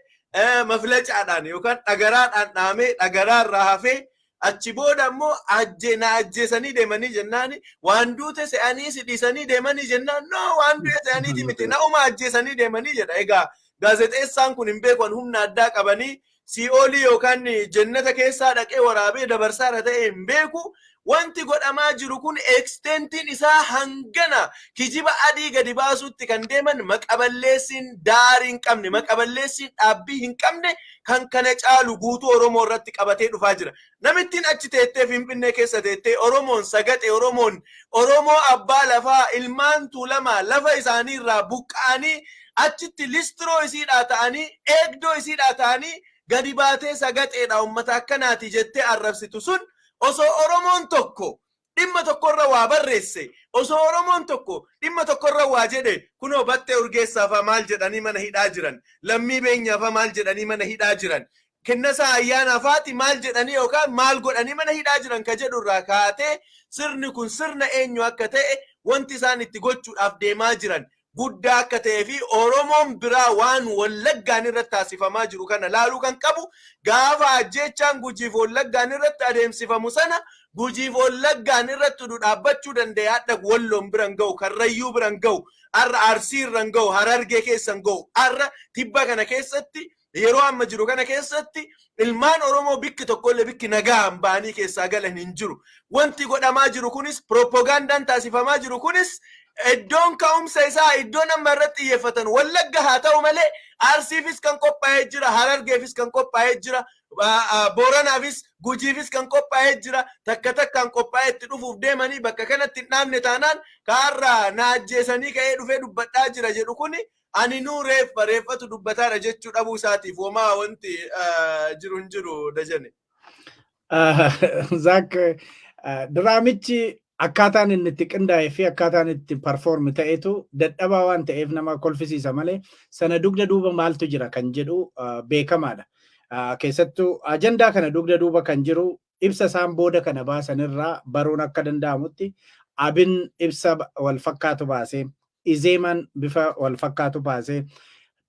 maflacaadhaan yookaan dhagaraadhaan dhaamee dhagaraa irraa hafee, achi booda immoo ajje na ajjeesanii deemanii jennaan, waan duute se'anii si dhiisanii deemanii jennaan, no, waan duute se'aniiti miti, na'uma ajjeesanii deemanii jedha. Egaa gaazexeessaan kun hin beekan, humna addaa qabanii sii'oolii yookaan jannata keessaa dhaqee waraabee dabarsaarra ta'e hin beeku. Wanti godhamaa jiru kun extentiin isaa hangana. Kijiba adii gadi baasutti kan deeman, maqaballeessiin daarii hin qabne, maqaballeessiin dhaabbii hin qabne kan kana caalu guutuu Oromoo irratti qabatee dhufaa jira. Namittiin achi teettee Finfinnee keessa teettee Oromoon sagaxe, Oromoon Oromoo abbaa lafaa, ilmaan Tuulamaa lafa isaanii irraa buqqa'anii achitti listiroo isiidhaa ta'anii, eegdoo isiidhaa ta'anii gadi baatee sagaxeedha uummata akkanaati jettee arrabsitu sun, osoo Oromoon tokko dhimma tokkorra waa barreesse, osoo Oromoon tokko dhimma tokkorra waa jedhe, kunoo Battee Urgeessaafaa maal jedhanii mana hidhaa jiran, Lammii Beenyaafaa maal jedhanii mana hidhaa jiran, Kennasaa Ayyaanaafaati maal jedhanii yookaan maal godhanii mana hidhaa jiran ka jedhu irraa kaatee, sirni kun sirna eenyu akka ta'e, wanti isaan itti gochuudhaaf deemaa jiran Guddaa akka ta'ee fi Oromoon biraa waan Wallaggaan irratti taasifamaa jiru kana laaluu kan qabu, gaafa ajjeechaan Gujiif Wallaggaan irratti adeemsifamu sana Gujiif Wallaggaan irratti dhaabbachuu danda'e, hadha Walloon biran ga'u, Karrayyuu biran ga'u, har'a Arsii irran ga'u, Harargee keessan ga'u. Har'a tibba kana keessatti, yeroo amma jiru kana keessatti, ilmaan Oromoo bikki tokkollee bikki nagaan ba'anii keessaa galan hin jiru. Wanti godhamaa jiru kunis, pirooppogaandaan taasifamaa jiru kunis, iddoon ka'umsa isaa, iddoon amma irratti xiyyeeffatan Wallagga haa ta'u malee, Arsiifis kan qophaa'ee jira, Harargeefis kan qophaa'ee jira, Booranaafis Gujiifis kan qophaa'ee jira. Takka takkaan qophaa'ee itti dhufuuf deemanii bakka kanatti hin dhaabne taanaan, kaarraa na ajjeesanii ka'ee dhufee dubbadhaa jira jedhu kuni ani nuu reeffa reeffatu dubbataadha jechuu dhabuu isaatiif homaa wanti jiru hin jiru, Dajane.
Zaak, diraamichi akkaataan inni itti qindaa'ee fi akkaataan itti perform ta'etu dadhabaa waan ta'eef nama kolfisiisa malee, sana dugda duuba maaltu jira kan jedhu beekamaadha. Keessattuu ajandaa kana dugda duuba kan jiru ibsa isaan booda kana baasanirraa baruun akka danda'amutti, Abin ibsa wal fakkaatu baasee, Izeemaan bifa wal fakkaatu baasee,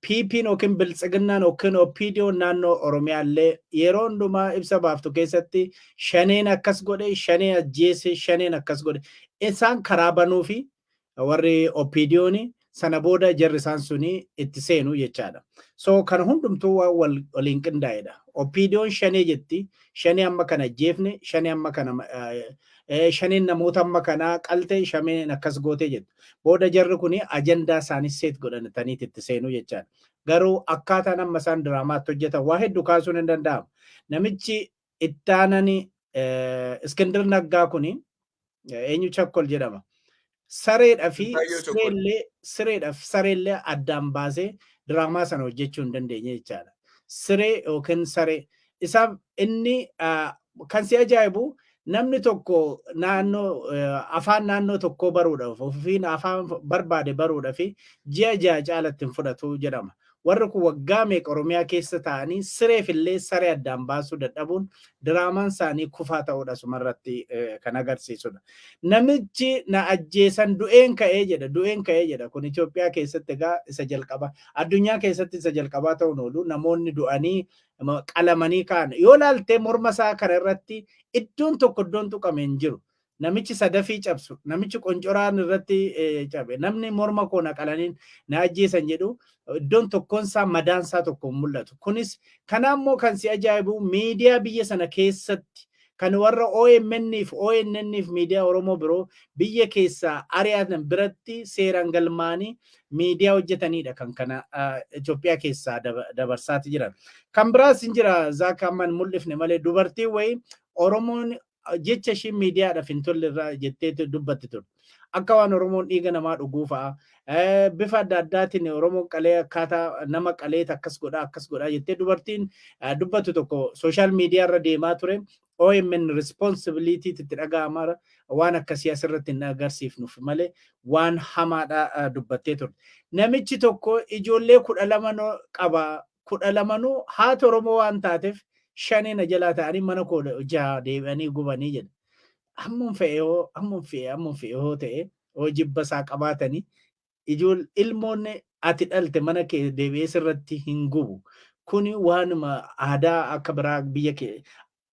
PP'n yookiin Biltsiginnaan yookiin OPDO'n naannoo Oromiyaa illee yeroo hundumaa ibsa baaftu keessatti Shaneen akkas godhe, Shanee ajjeese, Shaneen akkas godhe. Isaan karaa banuu fi warri OPDO'n sana booda jarri isaan suni itti seenu jechaadha. So kana hundumtuu waan waliin qindaa'edha. OPDO'n Shanee jetti, Shanee amma kana ajjeefne, Shanee amma kana, Shaneen namoota amma kanaa qalte, Shaneen akkas goote jettu. Booda jarri kuni ajandaa isaanii set godhataniiti itti seenuu jechaadha. Garuu akkaataan amma isaan diraamaatti hojjetan waa hedduu kaasuun hin danda'amu. Namichi ittaanani Iskindir Naggaa kuni eenyu, Chakkol jedhama. Sareedha fi sireellee, sireedhaaf sareellee addaan baasee diraamaa sana hojjechuu hin dandeenye jechaadha. Siree yookiin saree. Isaaf inni kan si ajaa'ibu, namni tokko naannoo afaan naannoo tokkoo baruudhaaf, ofiin afaan barbaade baruudhaaf ji'a 6 caalatti hin fudhatu jedhama. Warri kun waggaa meeqa Oromiyaa keessa taa'anii sireef illee saree addaan baasuu dadhabuun diraamaan isaanii kufaa ta'uudha sumarratti kan agarsiisudha. Namichi na ajjeesan du'een ka'ee jedha, du'een ka'ee jedha. Kun Itoophiyaa keessatti egaa isa jalqaba. Addunyaa keessatti isa jalqabaa ta'uun oolu, namoonni du'anii qalamanii ka'an. Yoo laaltee morma isaa kana irratti iddoon tokko iddoon tuqame hin jiru. Namichi sadafii cabsu, namichi qoncoraan irratti cabe, namni morma koo na qalaniin na ajjeesan jedhu, iddoon tokkoon isaa madaan isaa tokko hin mul'atu. Kunis kana immoo kan si ajaa'ibu, miidiyaa biyya sana keessatti kan warra OMN fi ONN fi miidiyaa Oromoo biroo biyya keessaa ari'atan biratti seeraan galmaanii miidiyaa hojjetanidha kan kana Itoophiyaa keessaa dabarsaati jiran. Kan biraas hin jira, Zaak, amman mul'ifne malee, dubartiin wayii Oromoon jecha ishiin miidiyaadhaaf hin tolle irraa jettee dubbatti turte. Akka waan Oromoon dhiiga namaa dhuguu fa'a. Bifa adda addaatiin Oromoon qalee, akkaataa nama qaleet akkas godhaa, akkas godhaa jettee dubartiin dubbatu tokko social media irra deemaa ture. OMN responsibility itti dhaga'ama, waan akkasii asirratti hin agarsiifnuuf malee waan hamaadha dubbattee turte. Namichi tokko ijoollee 12 qaba. 12nuu haati Oromoo waan taateef Shanee na jalaa ta'anii mana koo jaha deebi'anii gubanii jedha. Hammum fe'e hoo, hammum fe'e, hammum fe'e hoo ta'e, hoo jibba isaa qabaatanii, ijool ilmoonni ati dhalte mana kee deebi'ee sirratti hin gubu. Kuni waanuma aadaa akka biraa biyya kee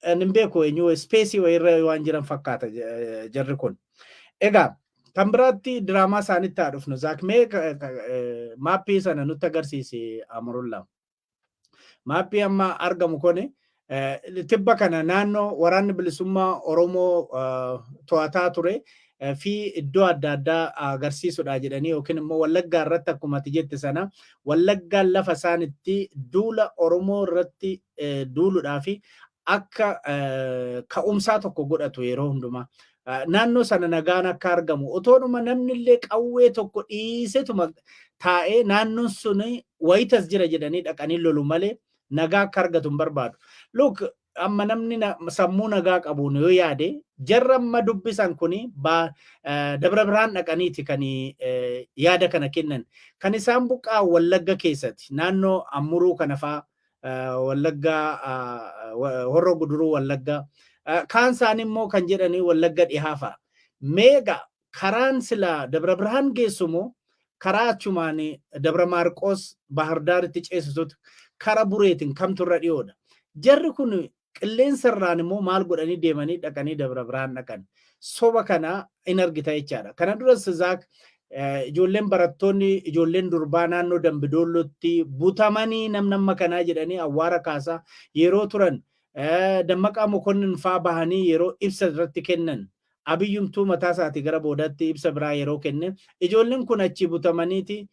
hin beeku, eenyu space wayirra waan jiran fakkaata jarri kun. Egaa kan biraatti diraamaa isaanitti haa dhufnu. Zaak, mee maappii sana nutti agarsiisi, Amurullaa. Maappii amma argamu kuni tibba kana naannoo Waraanni Bilisummaa Oromoo to'ataa ture fi iddoo adda addaa agarsiisudha jedhanii, yookiin immoo Wallaggaa irratti akkuma ati jette sana, Wallaggaan lafa isaan itti duula Oromoo irratti duuluudhaa fi akka ka'umsaa tokko godhatu yeroo hundumaa. Naannoo sana nagaan akka argamu otoodhuma namni illee qawwee tokko dhiisetuma taa'ee naannoon sun wayitas jira jedhanii dhaqanii lolu malee nagaa akka argatu hin barbaadu. Look, amma namni sammuu nagaa qabuun yoo yaade, jarra amma dubbisan kuni Dabra Birhaan dhaqaniiti kan yaada kana kennan. Kan isaan buqqaa Wallagga keessatti naannoo Ammuruu kana fa'aa, Wallaggaa, Horroo Guduruu Wallaggaa, kaan isaanii immoo kan jedhanii Wallagga Dhihaa fa'a. Meeqa karaan sila Dabra Birhaan geessu moo Karaa achumaan Dabra Maarqoos Bahardaaritti ceesisutu kara Bureetiin kamtu irra dhiyoodha? Jarri kun qilleensa irraan immoo maal godhanii deemanii dhaqanii Dabra Birhaan dhaqan? Soba kana in argita jechaadha. Kana duras Zaak, ijoolleen barattoonni, ijoolleen durbaa naannoo Dambidoollootti butamanii namni amma kanaa jedhanii awwaara kaasaa yeroo turan, Dammaqaa Mokonnin faa bahanii yeroo ibsa irratti kennan, Abiyyumtuu mataa isaatii gara boodaatti ibsa biraa yeroo kenne, ijoolleen kun achii butamaniiti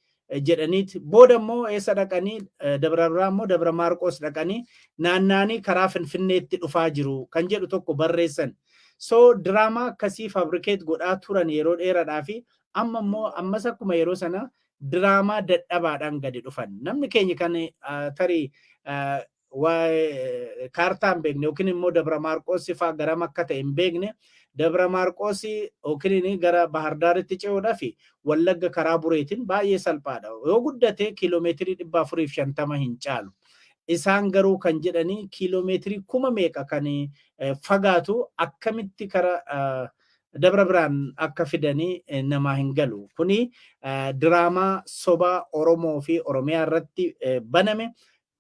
jedhaniiti booda immoo eessa dhaqanii, Dabra Birhaan immoo Dabra Maarqoos dhaqanii naanna'anii karaa Finfinneetti dhufaa jiru kan jedhu tokko barreessan. So diraamaa akkasii fabricate godhaa turan yeroo dheeraadhaa fi amma immoo ammas akkuma yeroo sana diraamaa dadhabaadhaan gadi dhufan. Namni keenya kan tarii waa'ee kaartaa hin beekne yookiin immoo Dabra Maarqoos faa garam akka ta'e hin beekne, Dabra Maarqoos yookiin gara Bahardaaritti ce'uudhaaf Wallagga karaa Bureetiin baay'ee salphaadha. Yoo guddate kiiloomeetirii 450 hin caalu. Isaan garuu kan jedhanii kiiloomeetirii kuma meeqa kan fagaatu akkamitti kara Dabra Birhaan akka fidanii namaa hin galu. Kuni diraamaa sobaa Oromoo fi Oromiyaa irratti baname.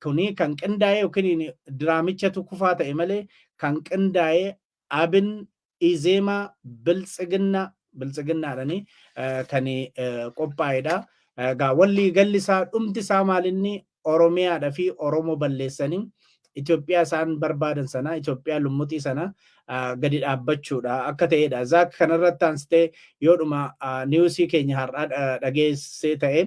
Kuni kan qindaa'e yookiin diraamichatu kufaa ta'e malee kan qindaa'e Abin, Izeemaa, Biltsiginna biltsiginnaadhani kan qophaa'edha. Egaa walli galli isaa, dhumti isaa maalinni? Oromiyaadha fi Oromoo balleessanii Itoophiyaa isaan barbaadan sana, Itoophiyaa lummuxii sana gadi dhaabbachuudha akka ta'edha. Zaak, kanarratti aansitee yoodhuma newsii keenya har'aa dhageessee ta'e,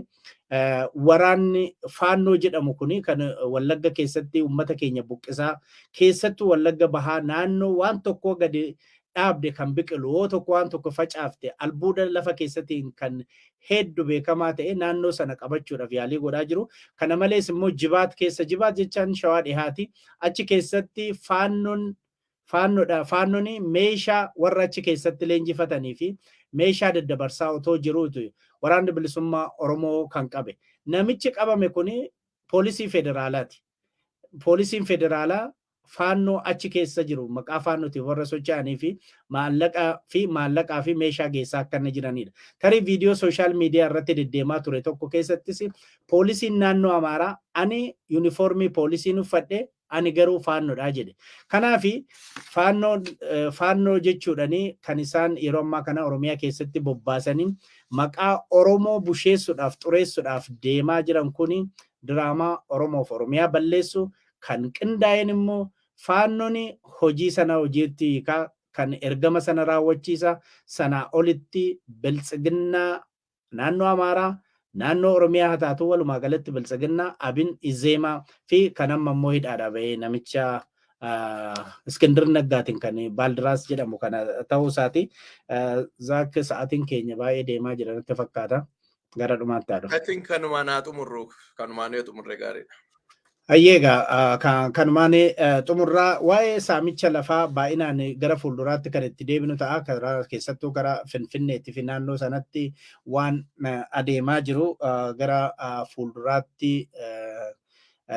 waraanni Faannoo jedhamu kuni kan Wallagga keessatti uummata keenya buqqisaa, keessattuu Wallagga Bahaa naannoo waan tokko gadi dhaabde kan biqilu, yoo tokko waan tokko facaafte albuuda lafa keessatti kan hedduu beekamaa ta'e naannoo sana qabachuudhaaf yaalii godhaa jiru. Kana malees immoo Jibaat keessa, Jibaat jechaan Shawaa Dhihaati. Achi keessatti Faannoon Faannoodha. Faannoon meeshaa warra achi keessatti leenjifatanii fi meeshaa daddabarsaa otoo jiruutu Waraanni Bilisummaa Oromoo kan qabe. Namichi qabame kuni poolisii federaalaati. Poolisiin federaalaa Faannoo achi keessa jiru, maqaa Faannootiin warra socho'anii fi maallaqaa fi meeshaa geessaa akka inni jiranidha. Tarii viidiyoo social media irratti deddeemaa ture tokko keessattis poolisiin naannoo Amaaraa "Ani yuunifoormii poolisiin uffadhe, ani garuu Faannoodha" jedhe. Kanaafi Faannoo jechuudhani kan isaan yeroo ammaa kana Oromiyaa keessatti bobbaasanii maqaa Oromoo busheessuudhaaf, xureessuudhaaf deemaa jiran kuni diraamaa Oromoof Oromiyaa balleessu kan qindaa'een immoo Faannoon hojii sana hojiitti hiikaa, kan ergama sana raawwachiisa sanaa olitti Biltsiginnaa naannoo Amaaraa, naannoo Oromiyaa haa taatu, walumaa galatti Biltsiginnaa, Abin, Izeemaa fi kan amma immoo hidhaadha bahee namicha Iskindir Naggaatiin kan Baaldiraas jedhamu kana ta'uu isaati. Zaak, sa'aatiin keenya baay'ee deemaa jira natti fakkaata. Gara dhumaatti haa dhufu.
I think kanumaan haa xumurru, kanumaan yoo xumurre gaariidha.
Hayyee, egaa kanumaan xumurraa. Waa'ee saamicha lafaa baay'inaan gara fuulduraatti kan itti deebinu ta'a. Karaa keessattuu gara Finfinneetti fi naannoo sanatti waan adeemaa jiru gara fuulduraatti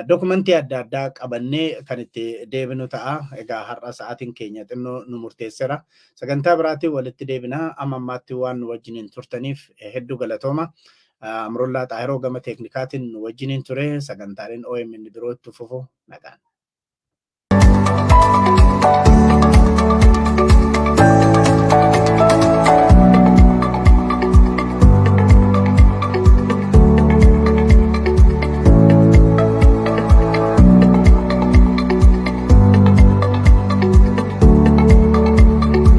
dokumentii adda addaa qabannee kan itti deebinu ta'a. Egaa har'a sa'aatiin keenya xinnoo nu murteesseera. Sagantaa biraatiin walitti deebina. Amma ammaatti waan nu wajjiniin turtaniif hedduu galatooma. Amrollaa Xaahiroo gama teeknikaatiin nu wajjiniin ture. Sagantaaleen OMN birootti fufu. Nagaan.